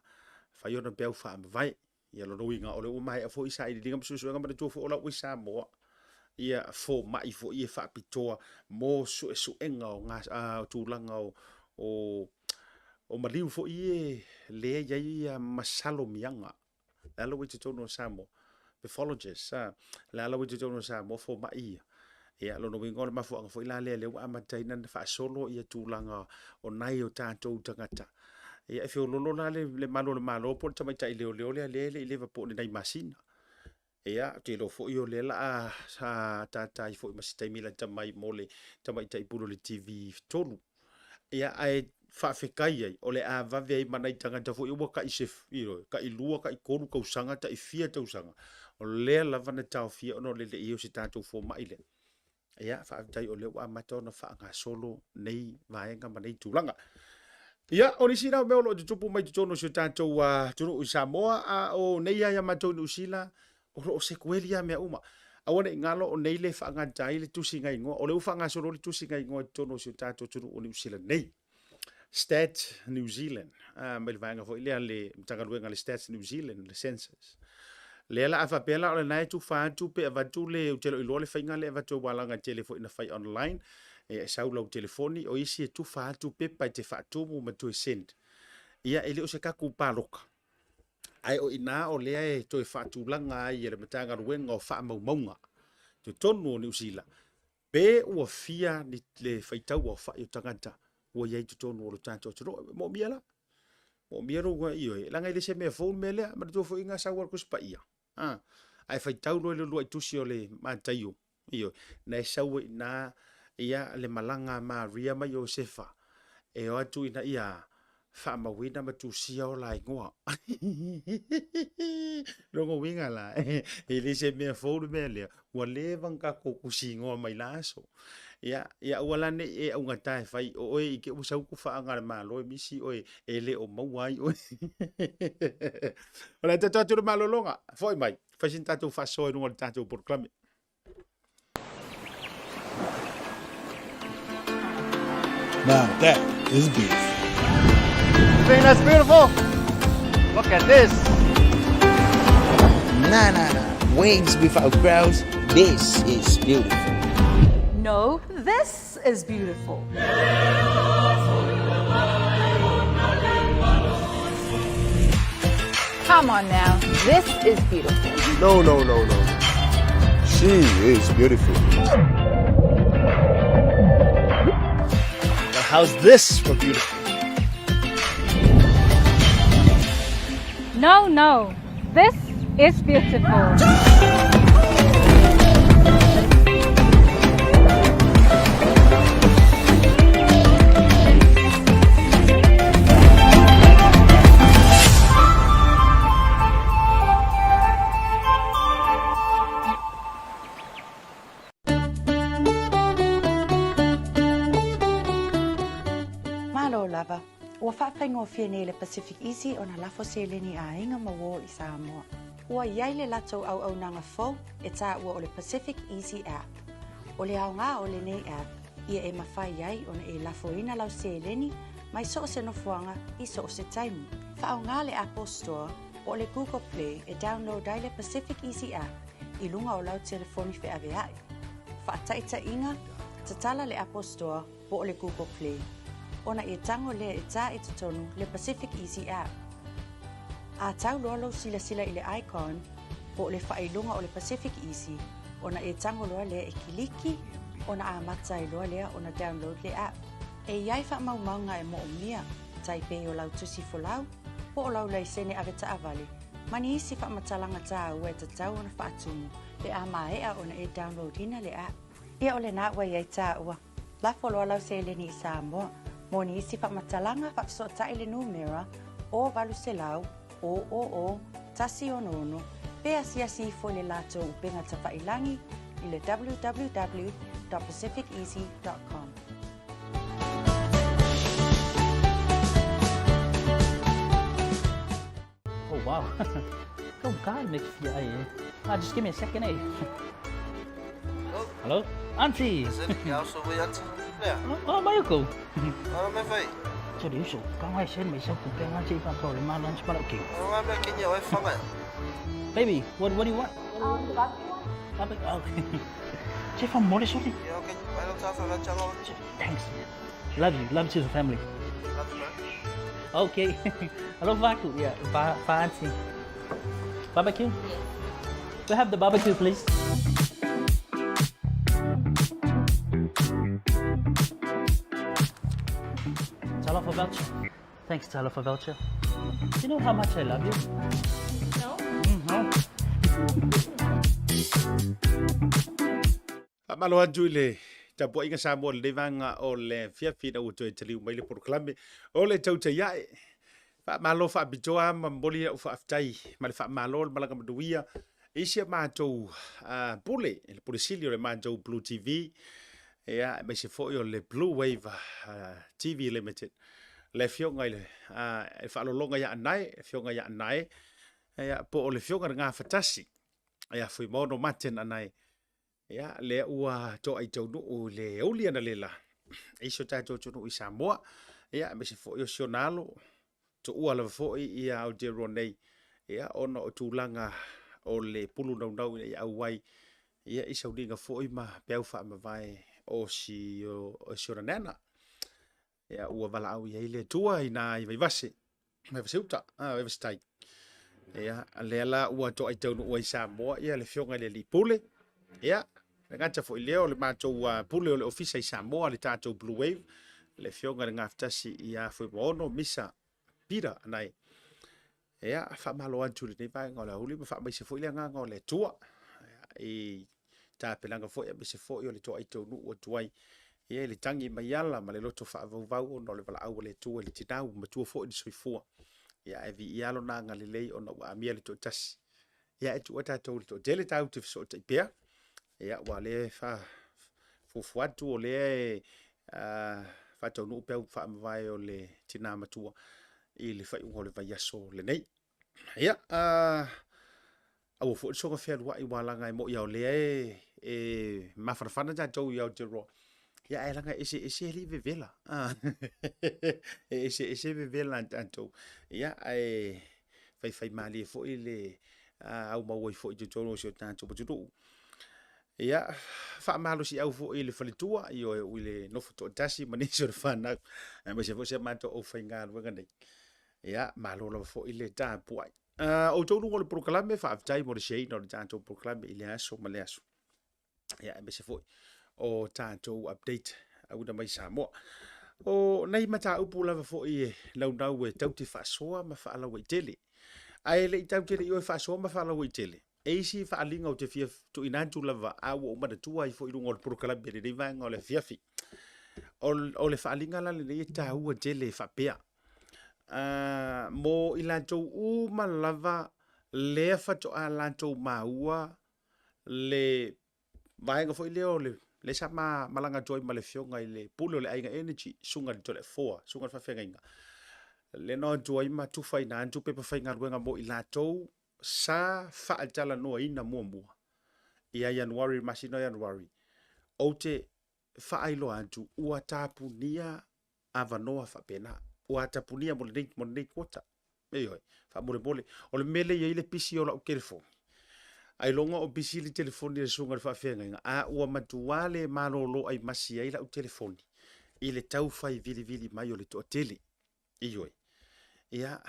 fai ona peau faamavae. Ia lona uiga o lea ua maea foi sailiiliga ma suesuega manatua foi o la ua i Samoa ia fomai foi e faapitoa mo suesuega o o tulaga o o o maliu foi ia lea e i ai ia masalomiaga. Le la ua i totonu o Samoa, pathologist, a, le la ua i totonu o Samoa fomai ia. Ia lona uiga o le mafuaaga foi la lea lea ua amata ai ona faasolo ia tulaga o nai o tatou tagata. Ia e feololo la le, le malu o le Malo po o le tamaitai leoleo lea lea e le i leva po o ni nai masina. Ia, ou te iloa foi o lea la a tata ai foi ma se taimi lata mai mo le tamaitai pule o le TV3. Ia, ae faafetai ai, o le a vave ai ma nai tagata foi ua tai se, ioe, tai 2, tai 3 tausaga, tai fia tausaga, o lea lava na taofia ona o le leai o se tatou fomai lea. Ia, faafetai o lea ua amata ona faagasolo nei vaega ma nei tulaga. Ia, o nisi na o mea o lo o tutupu mai totonu o si o tatou atunuu i Samoa, a o nei lava ia matou i Niu Sila, o lo o sekueli lava mea uma. Aua ne i galo o nei le faagata ai le tusiga igoa, o lea ua faagasolo le tusiga igoa i totonu o si o tatou atunuu o Niu Sila nei. Stats New Zealand, mai le vaega foi lea le Matagaluega a le Stats New Zealand, le census. Lea la a faapea la o lena e tufa atu pe avatu le, ou te le o iloa le faiga lea e avatu ai aua leaga e tele foi ina fai online, e sau lau telefoni, o isi e tufa atu pepa e te faatumu ma toe send. Ia e le o se tatou paloka, ae o i ina o lea e toe faatulaga ai e le Matagaluega o Faamaumauga totonu o Niu Sila, pe ua fia ni le faitau aofai o tagata ua i ai i totonu o lo tatou atunuu. E moomia la. Moomia lou ioe, leaga e le se mea fou le mea lea. Manatua foi na sau lava le Tusi Paia, a, ae faitau loa i le uluai tusi o le Mataio, ioe, na e sau ai i ina ia le malaga a Maria ma Iosefa e o atu ina ia faamauina ma tusia o la igoa. Lona uiga la, e le se mea fou le mea lea, ua leva ona tatou tusi igoa mai la aso. Ia, ia aua la ne i e augata e fai o oe i te i ua sau tufaaga a le Malo e misi oe e le o maua ai oe. O le a tatou atu i le malologa, foi mai, fai sina tatou faasoa i luga o le tatou polokalame. Now that is beautiful. You think that's beautiful? Look at this. Nah, nah, nah. Waves without crowds. This is beautiful. No, this is beautiful. Come on now, this is beautiful. No, no, no, no. She is beautiful. How's this for beautiful? No, no. This is beautiful. Malo lava, ua faafaigofie nei e le Pacific Easy ona lafo seleni a aiga ma uō i Samoa. Ua i ai le latou auaunaga fou e taua o le Pacific Easy App. O le aoga o lenei app, ia e mafai ai ona e lafoina lau seleni mai so o se nofoaga i so o se taimi. Faaaoga le Apple Store po o le Google Play e download ai le Pacific Easy App i luga o lau telefoni feaveaʻi. Faataitaiga, tatala le Apple Store po o le Google Play, ona e tago lea e tā i totonu le Pacific Easy App. A tau loa lou silasila i le icon po o le faailoga o le Pacific Easy, ona e tago loa lea e kiliki, ona amata ai loa lea ona download le app. E i ai faamaumauga e moomia, tai pei o lau tusi folau, po o lau laisene avetaavale, ma ni isi faamatalaga taua e tatau ona faatumu pe a maea ona e download ina le app. Ia o lena ua i ai taua. Lafo loa lau seleni i Samoa. Mo ni isi faamatalaga, faafesootai le numera 0800 000 166 pe asiasi ifo i le latou upega tafailagi i le www.pacificeasy.com. Oh, wow. Go God, make fia ai, eh. Ah, just give me a second, eh. Hello? Hello? Auntie! Yeah. Oh, mai ko. Ah, me fai. 这里手刚快先没收不变，这一般做你妈乱七八糟给。 我买给你，我放啊。 Baby, what do you want? Barbecue one? Barbecue. Okay. 这放摩的兄弟。 Yeah, okay. I don't have a channel. Thanks. Love you. Love to the family. Love you, man. Okay. Hello, Vaku. Yeah, va auntie. Barbecue? Yes. We have the barbecue, please. Talofa voucher. Thanks, Talofa voucher. Do you know how much I love you? No. No. Faamalo atu i le tapuaiga Samoa i lenei vaega o le afiafi ina ua toe taliu mai le polokalame o le Tautai Ae. Faamalo faapitoa ma momoli lau faafetai ma le faamalo le malaga manuia i si a matou pule, le pule sili o le matou Blue TV, ia, aemaise foi o le Blue Wave TV Limited. Le afioga i le faalologa ia Anae, le afioga ia Anae, ia, po o le afioga i le Gafatasi, ia Fuimaono Martin Anae, Ia, lea ua toai taunuu i le auli analela i si o tatou atunuu i Samoa, ia, aemaise foi o si ona alo, tuua lava foi ia Aotearoa nei, ia, ona o tulaga o le pulu naunau ina ia auai, ia, i sauniga foi ma peau faamavae o si, o si ona nana. Ia, ua valaau i ai le Atua i nā i Vaivase, Vaivase uta, a, Vaivase tai. Ia, lea la ua toai taunuu ai Samoa, ia, le afioga i le Alii Pule, ia, le gata foi lea o le matou pule o le ofisa i Samoa, le tatou Blue Wave, le afioga i le Gafatasi ia Fuimaono Misa Peter Anae. Ia, faamalo atu i lenei vaega o le aoauli ma faamaise foi le agaga o le Atua i tapenaga foi aemaise foi o le toai taunuu atu ai ia i le tagi mai ala ma le loto faavauvau ona o le valaau a le Atua i le tina ua matua foi le soifua. Ia, ae viia lona agalelei ona ua amia le toatasi. Ia, e tuua tatou i le toatele tatou te fesootai pea. Ia, ua lea e fuafua atu o lea e faataunuu peau faamavae o le tina matua i le faaiuga o le vaiaso lenei. Ia, aua foi le soona fealuai aua leaga e moni lava o lea e mafanafana tatou i Aotearoa, ia ae leaga e eseese alii vevela. E eseese vevela a tatou. Ia, ae faifaimalie foi le aumau ai foi i totonu o si o tatou atunuu. Ia, faamalosiau foi i le faletua, ioe, ui le nofo toatasi ma nisi o le fanau, aemaise foi si a matou aufaigaluega nei. Ia, malo lava foi le tapuai. Outou luga o le polokalame, faafetai mo le shareina o le tatou polokalame i le aso ma le aso. Ia, aemaise foi o tatou update auina mai Samoa. O nai mataupu lava foi e naunau e tau te faasoa ma faalauaitele. Ae le i tau te le i o e faasoa ma faalauaitele, e isi faaaliga ou te fia tuuina atu lava a ua ou manatua ai foi i luga o le polokalame i lenei vaega o le afiafi. O le faaaliga la lenei e taua tele e faapea, mo i latou uma lava lea faatoa latou maua le vaega foi lea o le lea sa ma malaga atu ai ma le afioga i le Pule o le Aiga Energy, Susuga i le Toleafoa, Susuga i le Faafeagaiga, lea na o atu ai ma tufaina atu pepa faigaluega mo i latou sa faatalanoaina muamua ia Ianuari, le masina o Ianuari. Ou te faailoa atu ua tapunia avanoa faapena. Ua tapunia mo lenei, mo lenei quota. Ioe, faamolemole. O le mea lea e i ai le pisi o lau telefoni, ailoga o pisi le telefoni a le susuga i le faafeagaiga, a ua matua le malolo aimasi ai lau telefoni i le tau fai vilivili mai o le toatele. Ioe. Ia,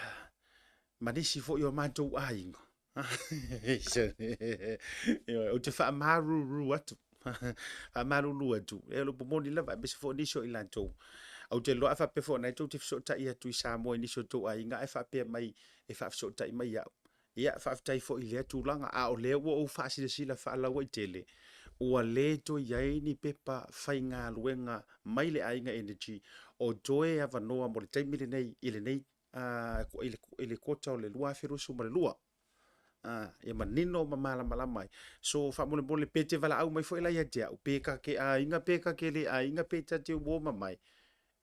ma nisi foi o matou aiga. Ioe, ou te faamalulu atu. Faamalulu atu. E o le upu moni lava, aemaise foi nisi o i latou. Ou te iloa a faapea foi o lena tou te fesootai atu i Samoa i nisi o tou aiga ae faapea mai e faafesootai mai ia au. Ia, faafetai foi i lea tulaga, a o lea ua ou faasilasila faalauaitele, ua le toe i ai ni pepa faigaluega mai le Aiga Energy o toe avanoa mo le taimi lenei i lenei i le quota o le 2022. Ia manino ma malamalama ai. So, faamolemole pe te valaau mai foi la ia te au, pe ta te aiga, pe ta te le aiga, pe ta te uo mamae,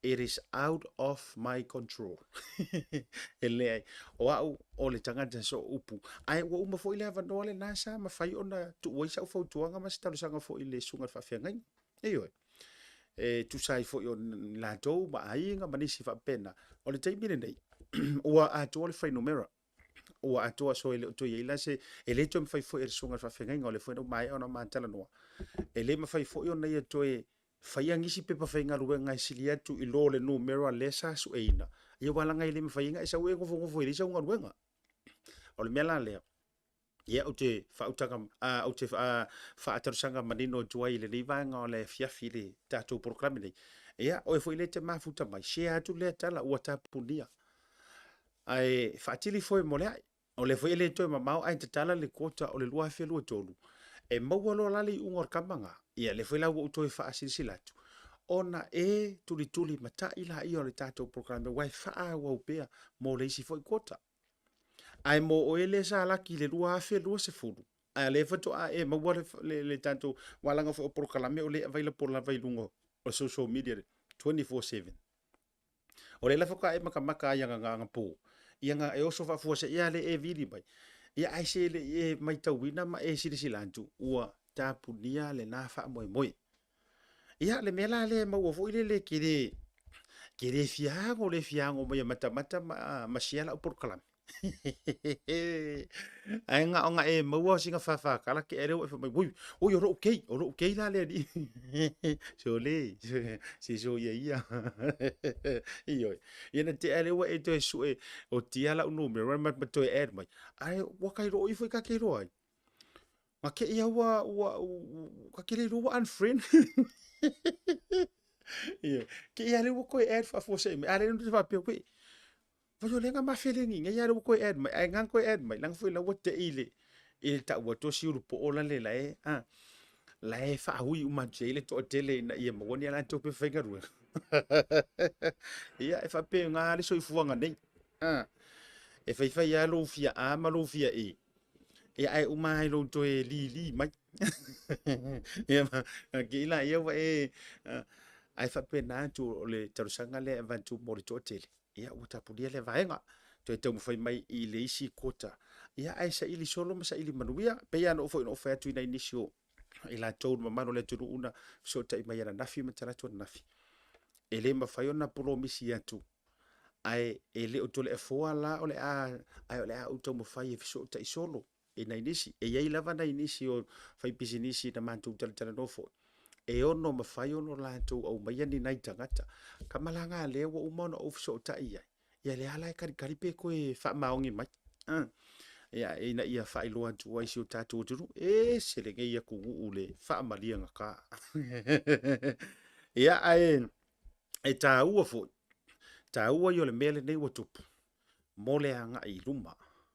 it is out of my control. E leai, o au o le tagata sooupu. Ae ua uma foi le avanoa lena sa mafai ona tuu ai sau fautuaga ma se talosaga foi i le susuga i le faafeagaiga. Ioe. E tusa ai foi o latou ma aiga ma nisi faapena. O le taimi lenei, ua atoa le fuainumera. Ua atoa so e le o toe i ai la se, e le toe mafai foi e le susuga i le faafeagaiga, o lea foi na ua maea ona ma talanoa, e le mafai foi ona ia toe faia nisi pepa faigaluega e sili atu i lo le numera lea sa sueina, ia aua leaga e le mafai ai ona e sau e nofonofo e leai sau galuega. O le mea la lea, ia ou te faautaga, ou te faatalosaga manino atu ai i lenei vaega o le afiafi i le tatou polokalame nei. Ia, oe foi lea e te mafuta mai, share atu lea tala ua tapunia. Ae faatili foe mo le ae. O lea foi e le toe mamao ae tatala le quota o le 2023, e maua loa la le iuga o le kama na, ia lea foi la ua ou toe faasilasila atu, ona e tulituli matai laia o le tatou polokalame aua e faaauau pea mo le isi foi quota. Ae mo oe lea sa laki i le 2020, ae o lea faatoa e maua le tatou, aua leaga foi o polokalame o lea e available lava i luga o social media 24/7. O lea la faatoa e matamata ai anapo, ia na e oso faafuasei lava lea e vili mai, ia ae se le i e matauina ma e silasila atu ua tapunia lena faamoemoe. Ia le mea la lea e maua foi lele e te le fia ago le fia ago mai e matamata ma share lau polokalame. Ae na ona e maua sina fāfātala tea lea ua e fai mai, oi, oi o lou kei, o lou kei la lea alii. Sole, se soia ia. Ioe. Ia na tea lea ua e toe sue o tia lau numera ma toe add mai. Ae ua ka iloa o i foi ta te iloa ai. Ma ke ia ua, ua, ua, ka ke le iloa ua unfriend. Ia, ke ia lea ua toe add faafuasei mai. A lea na faapea, wait, Vai o lea na ma felegi nei a lea ua toe add mai, ae na toe add mai, leaga foi la ua tei i le i le tau atu o siulu poo la le la e a la e faaui uma atu i ai le toatele ina ia maua ni a latou pepa faigaluega. Ia, e faapena le soifuaga nei. A, e faifai lava lou fia A ma lou fia E, ia ae uma lava i lou toe lili mai. Ia, kei laia ua e, ae faapena atu o le talosaga lea e avatu mo le toatele. Ia ua tapunia lea vaega, toe taumafai mai i le isi quota. Ia ae saili solo ma saili manuia. E pei lava foi ona ou fai atu i nai nisi o i latou le mamalu o le atunuu na fesootai mai ananafi ma talaatu ananafi. E le mafai ona polomisi atu, ae e le o Toleafoa la o le a, ae o le a ou taumafai e fesootai solo i nai nisi. E i ai lava nai nisi o faipisinisi na matou talatalanoa foi, e ono mafai ona latou aumaia ni nai tagata. Kama la na lea ua uma ona ou fesootai i ai, ia lea la e kalikali pe toe faamaoni mai. Ia, ina ia faailoa atu ai si o tatou atunuu, e ese lenei atunuu le faamaliegata. Ia, ae... E tāua foi, tāua ia o le mea lenei ua tupu, mo le agai i luma.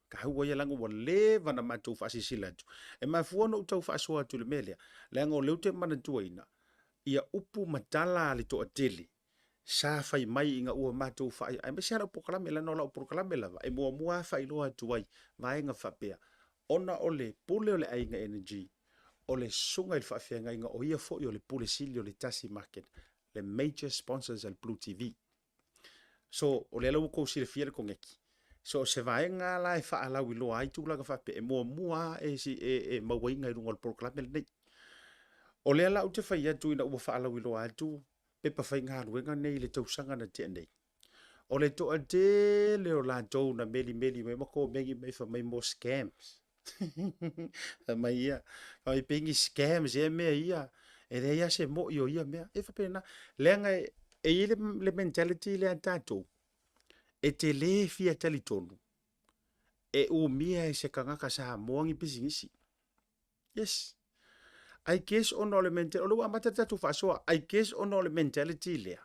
Tāua ia leaga ua leva na matou faasilasila atu. E mafua ona ou tau faasoa atu i le mea lea, leaga o lea ou te manatuaina ia upu ma tala a le toatele sa fai mai ina ua matou faai, aemaise lava lau polokalame, leaga o lau polokalame lava e muamua lava faailoa atu ai vaega faapea, ona o le pule o le Aiga Energy, o le susuga i le faafeagaiga o ia foi o le Pule Sili o le Tasi Market, le major sponsors a le Blue TV. So, o lea la ua tou silafia le koneki. So, o se vaega la e faalauiloa ai tulaga faapea, e muamua lava e, e, e mauaina i luga o le polokalame lenei. O lea la ou te fai atu ina ua faalauiloa atu pepa faigaluega nei i le tausaga na tea nei. O le toatele o latou na melimeli mai ma komeni mai fai mai mo scams. Fai mai ia, fai mai pei ni scams ea mea ia, e leai lava se moi o ia mea. E faapena, leaga e, e i ai le, le mentality lea a tatou, e te le fia talitonu e umia e se tagata Samoa ni pisinisi. Yes. I guess ona o le mentality, o lea ua amata le tatou faasoa, I guess ona o le mentality lea,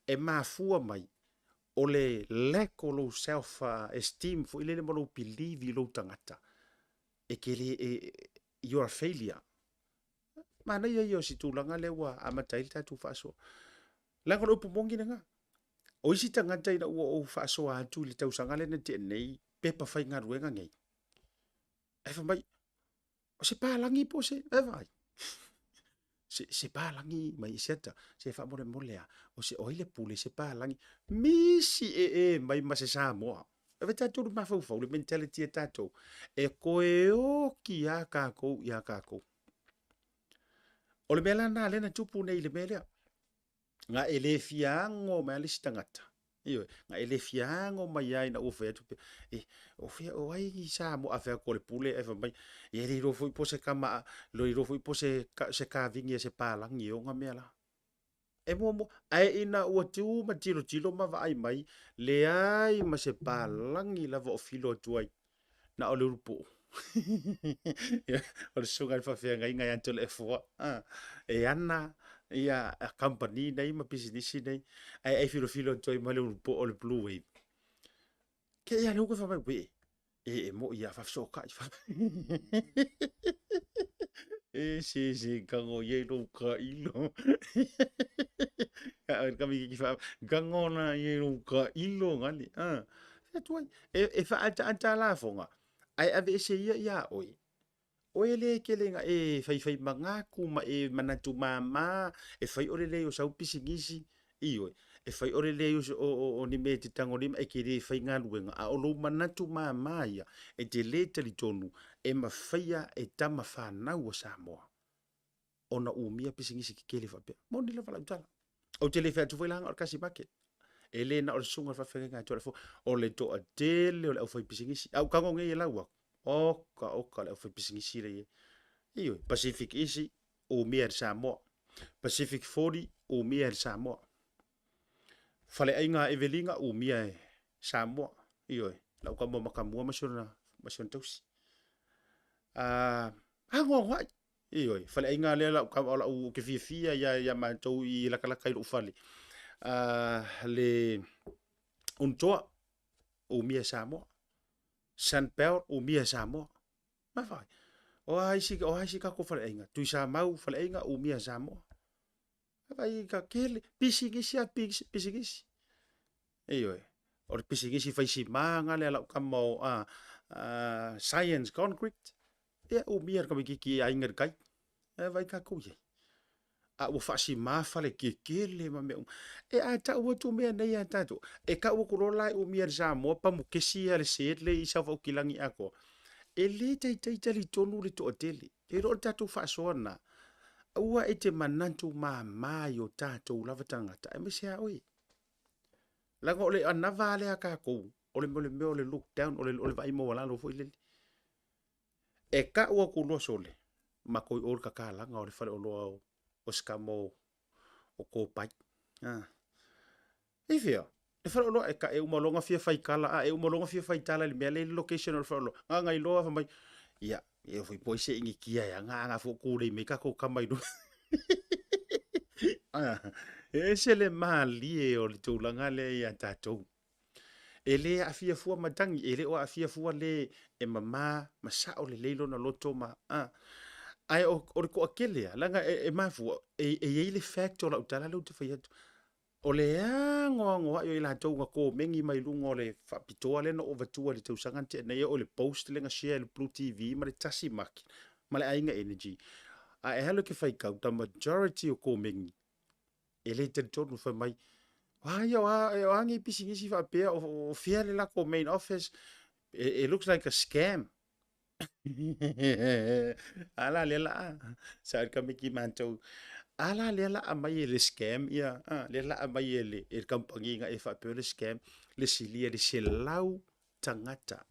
e mafua mai o le lack o lou self esteem foi lele ma lou believe i lou tagata, e te le, e, you are a failure. Manaia ia o si tulaga lea ua amata ai le tatou faasoa. Leaga o le upu moni lena. O isi tagata ina ua ou faasoa atu i le tausaga lea na tea nei, pepa faigaluega nei, Ae fai mai, o se palagi po o se, e vaai. Se, se palagi mai se ata, se faamolemole a, o se o ai le pule, se palagi. Misi e e mai ma se Samoa. E vai tatou le mafaufau, le mentality a tatou. E koe oki a kākou i a kākou. O le mea la nā lea na tupu nei i le mea lea. Nga e le fia ago mai a le isi tagata. Ioe, na e le fia ago mai ai ina ua fai atu pe, e, o fea, o ai ni Samoa, a fai atu o le pule, ae fai mai, e le iloa foi po o se kama, le iloa foi po o se, se kavini a se palagi e ona mea la. E muamua, ae ina ua tu ma tilotilo ma vaai mai, leai ma se palagi lava o filo atu ai. Na o le ulupuu. O le susuga i le faafeagaiga ia Toleafoa, e ana ia kamupani nei ma pisinisi nei, ae ai filofilo atu ai ma le ulupuu o le Blue Wave. Ke ia le uka fai mai, we, e, e mo ia faafesootai. E se se gango ia i lou kailo. Kami ki fa gango na ia i lou kailo ngali. Ah. Atu ai, e, e faaataata lafoga, ae aveese ia iā oe. Oe lea e kele ina e faifai magaku ma e manatu māmā, e fai o le leai o sau pisinisi, ioe, e fai o le leai o, o, o, o ni mea e te tagolima, e te le faigaluega, a o lou manatu māmā ia, e te lē talitonu e mafaia e tama fanau a Samoa. ona umia pisinisi kekele faapea. Moni lava lau tala. Ou te le fai atu foi la na o le kasi market. E le na o le susuga o le faafeagaiga a Tualefoa. O le toatele o le aufaipisinisi. A ou tago nei e lau aku. Oka, oka le aufaipisinisi lea i ai. Ioe, Pacific Easy, umia e le Samoa. Pacific 40, umia e le Samoa. Faleaiga a Evelina, umia e Samoa. Ioe, lau tama matamua ma si ona, ma si ona tausi. Uh, anoanoai. Ioe, faleaiga lea lau tama, o lau ou te fiafia ia, ia matou i lakalaka i lou fale. Le Unutoa, umia e Samoa. Sunbelt, umia e Samoa. Mawhai. O a isi, o a isi kako faleaiga. Tuisamau, faleaiga, umia e Samoa. Vai ka kele, pisinisi a pisinisi. Ioe, o le pisinisi fai simā nga lea lau kama o a, a Science Concrete. Ia umia le tamaititi e aiga i le tai. E vai tatou i ai. A ua faasimā fale kekele ma mea uma. E a tau atu mea nei a tatou. E tau atu loa la e umia e le Samoa pamukesi ia le sed le i Saofaukilagi atoa. E le taitai talitonu le toatele. E le o le tatou faasoa lena. Aua e te manatu māmā i o tatou lava tagata, aemaise a oe. Leaga o le anava lea a tatou, o le, o le mea o le look down, o le, o le vaai maualalo foi lele. E kau atu loa sole, matou i o le tatalaga o le faleoloa o, o se tama o, o Kopai. Ah. I fea? Le faleoloa e ka e uma loa ona fia fai tala, a e uma loa ona fia fai tala i le mea lea i le location o le faleoloa. Gaga iloa fai mai, ia, e foi po se ingi kia e anga anga fo kūlei mai kako kama i luna. Ah. E ese le malie o le tulaga lea ia tatou. E le aafia fua matagi, e le o aafia fua le e mama ma sao lelei lona loto ma a. Ae o, o le toatele lava, leaga e, e mafua, e, e i ai le fact o lau tala lea ou te fai atu. O le anoanoai o i latou na komeni mai luga o le faapitoa lea na ou avatua i le tausaga na tea nei, e oo i le post lea na share i le Blue TV ma le Tasi Market ma le Aiga Energy. A e alu e te faitau, the majority o komeni e le talitonu fai mai, o a ia, o a, o a nei pisinisi faapea, o, o fea le latou main office, it, it looks like a scam. A la lea laa, sa kamiki matou. A la lea laa mai e le scam ia, a, lea laa mai e le, e le kamupani na e faapea o le scam, le silia i le 100 tagata.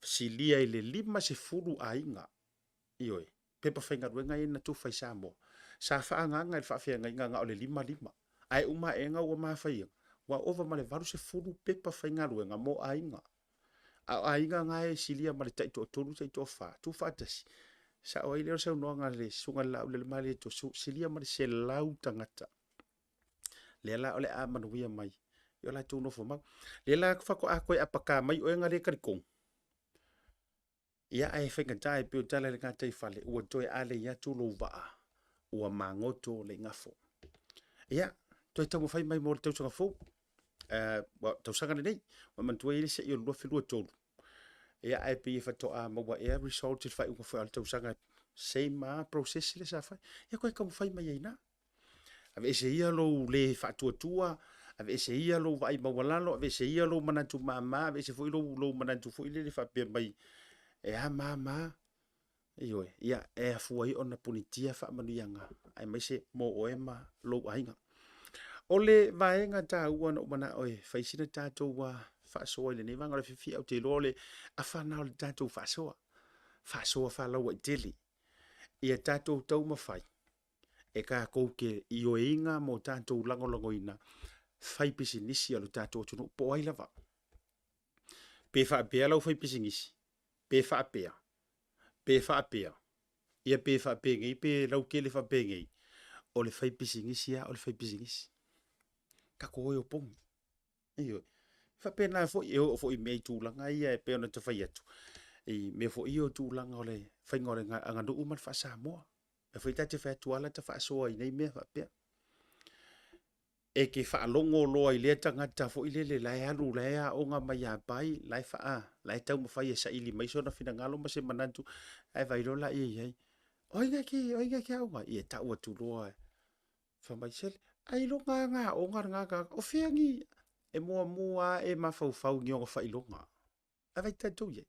Silia i le 50 aiga. Ioe, pepa faigaluega ia na tufa i Samoa. Sa faaagaaga i le faafeagaiga na o le 5 lima. Ae uma aega ua mafaia, ua ova ma le 80 pepa faigaluega mo aiga. A o aiga na e silia ma le taitoatolu taitoafa, tuufaatasi. Sao ai lea o le saunoaga a le Susuga i le Laaulialemalietoa, silia ma le 100 tagata. Lea la o le a manuia mai i o latou nofomau. Lea la faatoa toe apaka mai oe na le talitonu. Ia ae faigata e pei o tala i le gataifale, ua toe alei atu lou vaa, ua magoto le igafo. Ia, toe taumafai mai mo le tausaga fou, uh, tausaga lenei, ua manatua i le sei o le 2023. Ia, ae pei e faatoa maua ea result i le faaiuga foi o le tausaga, same process le sa fai. Ia, toe taumafai mai ai na. Aveese ia lou le faatuatua, aveese ia lou vaai maualalo, aveese ia lou manatu mama, aveese foi lou, lou manatu foi lele faapea mai, e a mama, ioe, ia, e afua ai ona punitia faamanuiaga, aemaise mo oe ma lou aiga. O le vaega taua na ou manao e fai sina tatou faasoa i lenei vaega o le afiafi, ou te iloa o le afa lena o le tatou faasoa, faasoa faalauaitele, ia tatou taumafai e tatou te ioeina ma o tatou lagolagoina fai pisinisi a lo tatou atunuu po o ai lava. Pe faapea lau fai pisinisi, pe faapea, pe faapea, ia pe faapenei pe lautele faapenei, o le fai pisinisi lava o le fai pisinisi. Tatou o e opogi. Ioe. E faapena foi, e oo foi i mea i tulaga ia e pei ona ta fai atu, i mea foi ia o tulaga o le faiga o le aganuu ma le faa-Samoa. E foi ta te fai atu ala ta faasoa i nei mea faapea. E te faalogo loa i lea tagata foi lele la e alu, la e aoga mai ia Pai, la e faa, la e taumafai e saili mai sona finagalo ma se manatu, ae vaai loa laia i ai. O ai na ke, o ai na ke aoga? Ia tau atu loa. Fai mai, sele, ailoga lava na aoga lena tagata. O fea ni, e muamua lava e mafaufau i ni ona faailoga. A vai tatou i ai.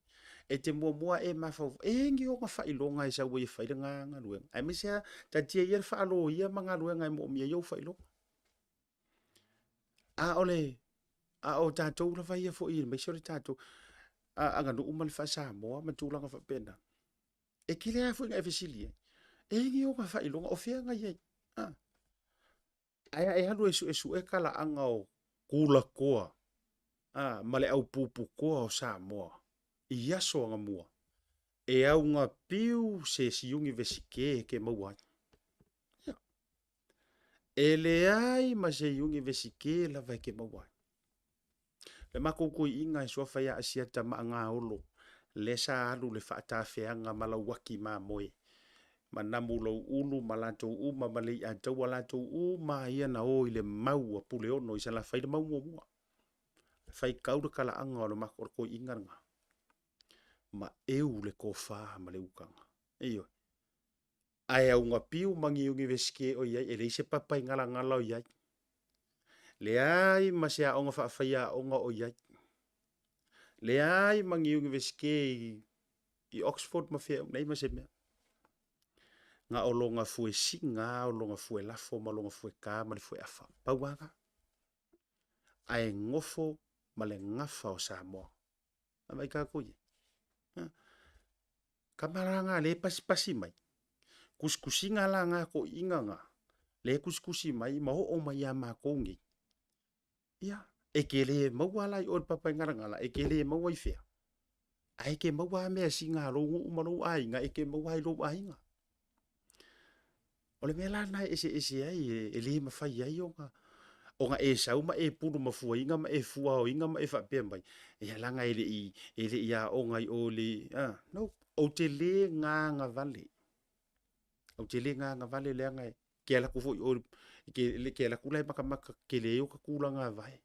E te muamua e mafaufau, e ni ona faailoga e sau ai e fai lena galuega. Aemaise lava, taatia ia le faaloia ma galuega e moomia ai ou faailoga. A o le, a o tatou lava ia foi, aemaise o le tatou aganuu ma le faa-Samoa ma tulaga faapena. E tele lava foi ina e fesili ai, e ni ona faailoga, o fea na i ai? A. Ae a e alu e suesue talaaga o Tulatoa a, ma le au puputoa o Samoa i aso anamua, e augapiu se isi Iunivesite e te maua ai. Ia. E leai ma se Iunivesite lava e te maua ai. Le matou toeaiina e suafa ia Asiata Maagaolo, lea sa alu le faatafeaga ma Lauaki Mamoe, ma Namulauulu ma latou uma ma Leiataua, latou uma lava ia na o i le mau a Puleono i Salafai, le mau muamua. Faitau le talaaga o le matou toeaiina lena, maeu le tofa ma le utaga. Ioe. Ae augapiu ma ni Iunivesite o i ai, e leai se papa i galagala o i ai. Leai ma se aoga faafaiaoga o i ai. Leai ma ni Iunivesite i, i Oxford ma fea, leai ma se mea. Na o lona fuesiga, o lona fuelafo ma lona fuetā ma le fueafa. Pau lava lena. Ae nofo ma le gafa o Samoa. A vai tatou i ai. Ha? Tama la na lea e pasipasi mai, tusitusiga la na toeaiina na, lea e tusitusi mai ma oo mai ia matou nei, ia, e te le maua la i o i le Papaigalagala, e te le maua i fea, ae e te maua lava measina a lou nuu ma lou aiga, e te maua lava i lou aiga. O le mea la lena e eseese ai, e le mafai ai ona ona e sau ma e pulu mafuaina ma e fuaoina ma e faapea mai, ia leaga e le i, e le i aoga i o i le, no. Ou te le gagavale. Ou te le gagavale leaga e te alu atu foi i o, e te alu atu la e matamata tele ai ota tulaga vae.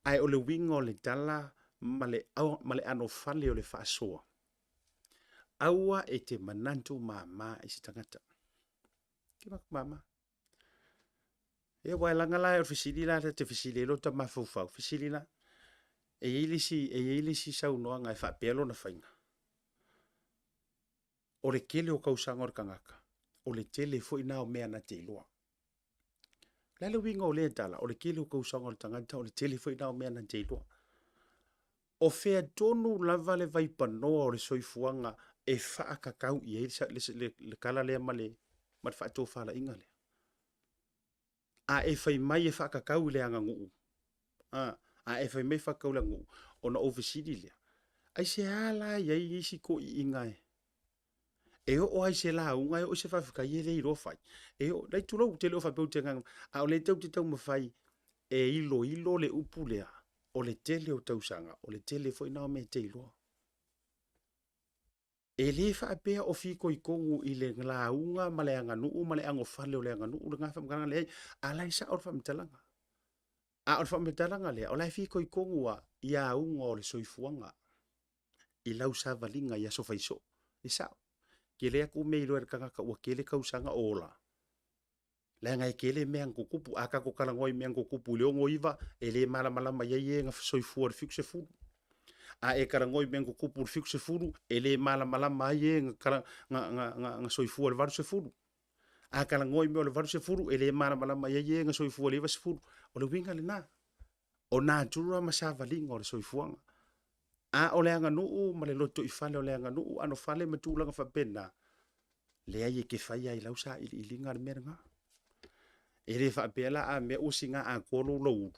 Ae o le uiga o le tala ma le, ma le anofale o le faasoa, aua e te manatu mama i se tagata. Te manatu mama. Ia aua leaga la o le fesili la ta te fesili ai lota mafaufau, fesili la, e i ai le isi, e i ai le isi saunoaga e faapea lona faiga, o le tele o tausaga o le tagata, o le tele foi lena o mea na te iloa. O le a le uiga o lea tala? O le tele o tausaga o le tagata, o le tele foi lena o mea na te iloa. O fea tonu lava le vaipanoa o le soifuaga e faatatau i ai le tala lea ma le faatofalaiga lea? A e fai mai e faatatau i le aganuu, a, a e fai mai e faatatau i le aganuu, ona ou fesili lea, aisea la e i ai isi toeaiina e e oo lava i se lauga, e oo i se faafetai e le iloa fai. E oo, lai tulou, ou te le o faapea ou te agaga, a o lea tatou te taumafai e iloilo le upu lea, o le tele o tausaga, o le tele foi lena o mea e te iloa. E le faapea o fitoitonu i le lauga ma le aganuu ma le anofale o le aganuu lena faamatalaga, leai, a o la e sao le faamatalaga. A o le faamatalaga lea, o la e fitoitonu lava i auga o le soifuaga, i lau savaliga i aso faisoo. E sao, tele atu mea e iloa e le tagata ua tele tausaga o ola, leaga e tele mea na tutupu. A tatou talanoa i mea na tutupu i le 69, e le malamalama i ai e na soifua i le 70. A e talanoa i mea na tutupu i le 70, e le malamalama ai e na soifua i le 80. A talanoa i mea o le 80, e le malamalama i ai e na soifua i le 90. O le uiga lena, o natura ma savaliga o le soifuaga. A o le aganuu ma le lotoifale o le aganuu, anofale ma tulaga faapena, leai e te fai lava i lau sailiiliga le mea lena. E le faapea la a mea ua siga atoa lou lauulu,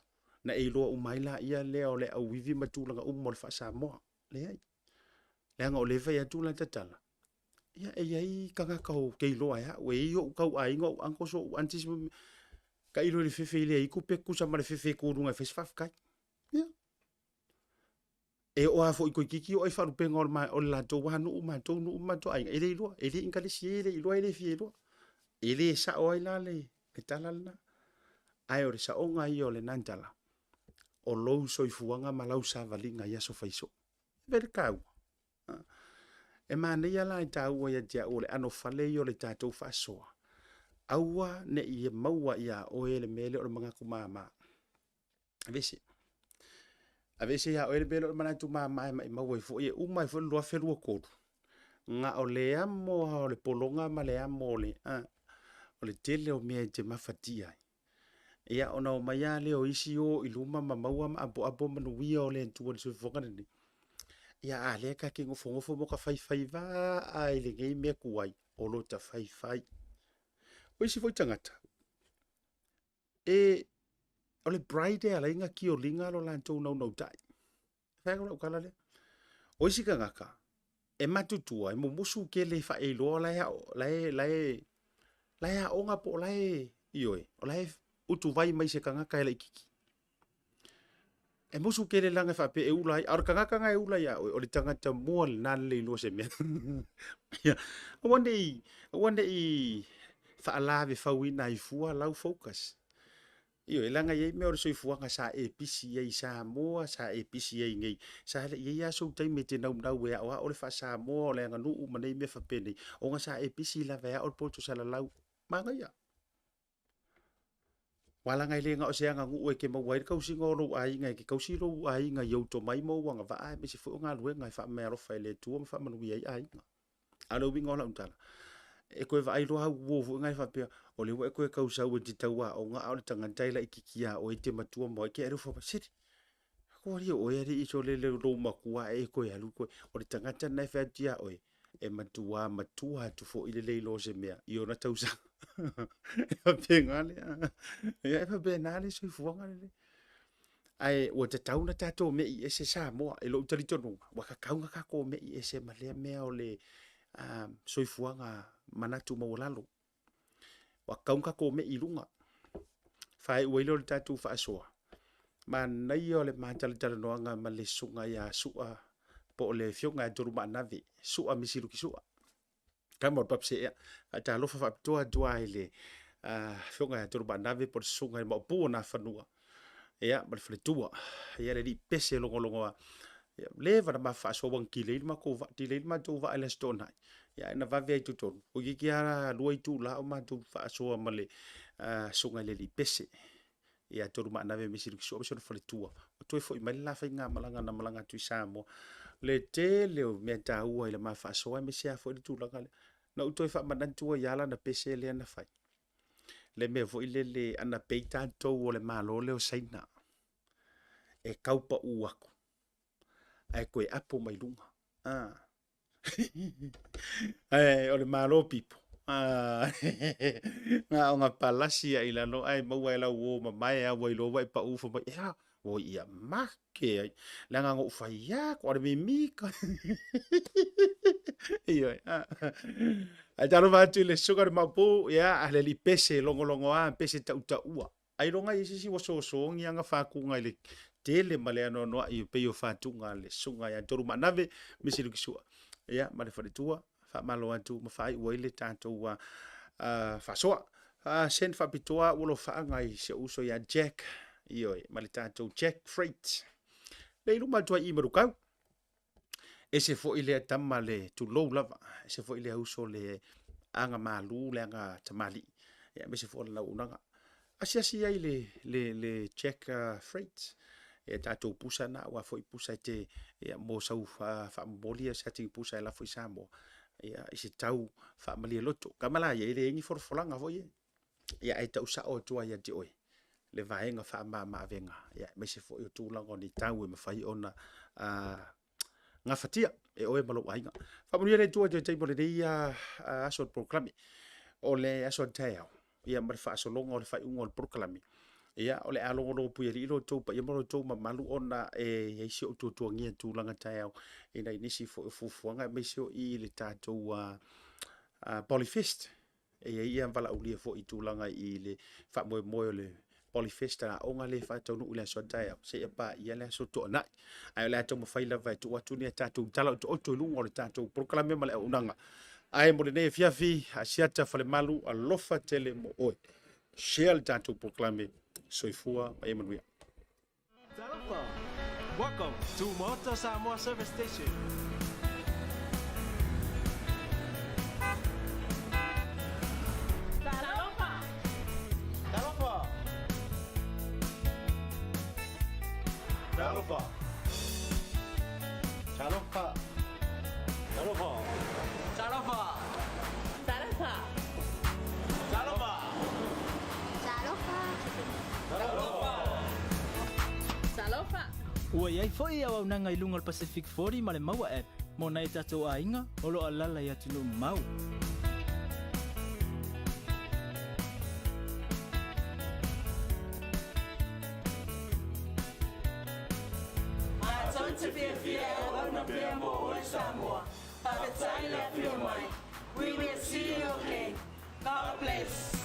na e iloa uma ai laia lea o le auivi ma tulaga uma o le faa-Samoa. Leai. Leaga o lea e fai atu lata tala, ia e i ai tagata ou te iloa e au, e i ai ou tauaiga, ou uncles, ou aunties, tailo i le fefe i le aitu pe tutusa ma le fefe e tu i luga e fai se faafetai. Ia. E oo lava foi toeitiiti oo i faalupega o le, o le latou lava nuu, matou nuu ma matou aiga, e le iloa, e le ikalisi e le iloa, e le fia iloa. E le sao ai la le, le tala lena. Ae o le saoga ia o lena tala, o lou soifuaga ma lau savaliga i aso faisoo. E vele taua. E manaia la e taua ia te au o le anofale ia o le tatou faasoa, aua ne i maua ia oe le mea lea o le manatu mama. Aveese. Aveese ia oe le mea lea o le manatu mama e maimau ai foi, e uma ai foi le 2023, na o le amo lava o le pologa ma le amo o le, a, o le tele o mea e te mafatia ai. Ia, ona omai lava lea o isi o i luma ma maua ma apoapo manuia o le Atua i le soifuaga lenei. Ia, a lea ta te nofonofo ma ota faifaiva i lenei mea tuai, o lota faifai. O isi foi tagata, e, o le pride e ala ai ona tioliga lo latou naunautai. Fai atu lau tala lea. O isi tagata, e matutua, e mumusu tele e faailoa la e, la e, la e, la e aoga po o la e, ioe, o la e utuvai mai se tagata e laititi. E musu tele leaga e faapea e ula ai, a o le tagata na e ula ia oe, o le tagata mua lena le iloa se mea. Ia, aua ne i, aua ne i faalavefauina ai fua lau focus. Ioe, leaga e i ai mea o le soifuaga sa e pisi ai i Samoa, sa e pisi ai nei. Sa le i i ai lava sou taimi e te naunau e aoao le faa-Samoa, o le aganuu ma nei mea faapenei, ona sa e pisi lava e ao le poto salalau. Manaia. Aua leaga e le na o se aganuu e te maua ai le tausiga o lou aiga, e te tausi lou aiga i ou tomai ma ou agavaa aemaise foi o galuega e faameaalofa e le Atua ma faamanuia ai aiga. A o le uiga o lau tala, e toe vaai loa au uo foi na e faapea, o lea ua e toe tau sau e te tau aoga, a o le tagata e laitiiti ia oe e te matua ma oe, te i alu sili. Ko alii o oe alii sole le lou matua e toe alu toe. O le tagata lena e fai atu ia oe, e matua matua atu foi le le iloa o se mea i ona tausaga. E faapena le, ia e faapena le soifuaga lenei. Ae ua tatau ona tatou mei ese Samoa i lou talitonuga, ua tatau ona tatou mei ese ma lea mea o le soifuaga manatu maualalo. Ua tatau ona tatou mei i luga. Faaiu ai lea o le tatou faasoa, manaia o le ma talatalanoaga ma le susuga ia Su'a po o le Afioga ia Tolumaanave, Su'a Misiluki Su'a. Tama o le Papaseea. Faatalofa faapitoa atu lava i le Afioga ia Tolumaanave po o le Susuga i le Maopu o Nafanua, ia, ma le faletua, ia, le alii pese logologoa. Ia, leva ona ma faasoa ua na delay le matou vaa, delay le matou vaa i le Aso Toonai, ia ae na vave lava i totonu. Toeitiiti lava 2 itula o matou faasoa ma le Susuga i le alii pese ia Tolumaanave Mesiluki Sua ma si ona faletua. Ua toe foi mai le la faigamalaga na malaga atu i Samoa. Le tele o mea taua i le ma faasoa aemaise lava foi le tulaga lea. Na ou toe faamanatu ai lava lana pese lea na fai. Le mea foi lele ana pei tatou o le Malo lea o Saina e tau pau atu ae toe apo mai luga. Ah. Ae o le Malo pipo. Ah. Na ona palasi ai lalo ae maua e lau uo mamae a ua iloa ua e pau fai mai, ea, oi ia make ai. Leaga na ou fai atu, a o le mimita. Ioe. Ae talofa atu i le susuga i le Maopu, ia, le alii pese logologoa, pese tautaua. Ailoga i ai se isi ua sosogi ana fatuga i le tele ma le anoanoai e pei o fatuga a le Susuga ia Tolumaanave Misilikisua. Ia, ma le faletua, faamalo atu ma faaiu ai le tatou faasoa. Send faapitoa au alofaaga i si ou uso ia Jack, ioe, ma le tatou Jack Freight. Le i luma atu ai i Manukau. Ese foi lea tama le tulou lava, ese foi lea uso le aga malu, le aga tamalii, ia aemaise foi o lana auaunaga. Asiasi ai le, le, le Jack Freight, ia tatou pusa na, aua foi pusa e te, ia, mo sau faamomoli ia siating pusa e lafo i Samoa, ia, i se tau faamalie loto. Tama la ia, e leai ni folafolaga foi e. Ia, ae tau sao atu lava ia te oe le vaega faamama-avega, ia, aemaise foi o tulaga o ni tau e mafai ona gafatia e oe ma lou aiga. Faamanuia le Atua i toe taimi o lenei aso o le polokalame. O le aso a taeao, ia ma le faasologa o le faaiuga o le polokalame, ia, o le a logologo puialii lo outou paia ma lo outou mamalu ona e i ai si ou tuatuagia i tulaga taeao i nai nisi foi o fuafuaga aemaise o i le tatou Polyfest. E i ai ia valaaulia foi i tulaga i le faamoemoe o le Polyfest a aoga lea e faataunuu i le aso a taeao seia paia le aso Toonai. Ae o le a taumafai lava e tuu atu ni a tatou tala otooto i luga o le tatou polokalame ma le auaunaga. Ae mo lenei afiafi, Asiata Falemalu, alofa tele mo oe. Share le tatou polokalame. Soifua ma ia manuia. Talofa! Welcome to Maota Samoa Service Station. Talofa! Talofa! Talofa! Talofa! Talofa! Talofa! Talofa! Talofa! Talofa! Talofa! Talofa! Ua i ai foi auaunaga i luga o le Pacific 40 ma le Maua App mo nai o tatou aiga o lo o alaala i atunuu mamao. Matou te fiafia e auauna pea mo oe Samoa. Faafetai le afio mai. We will see you again. God bless.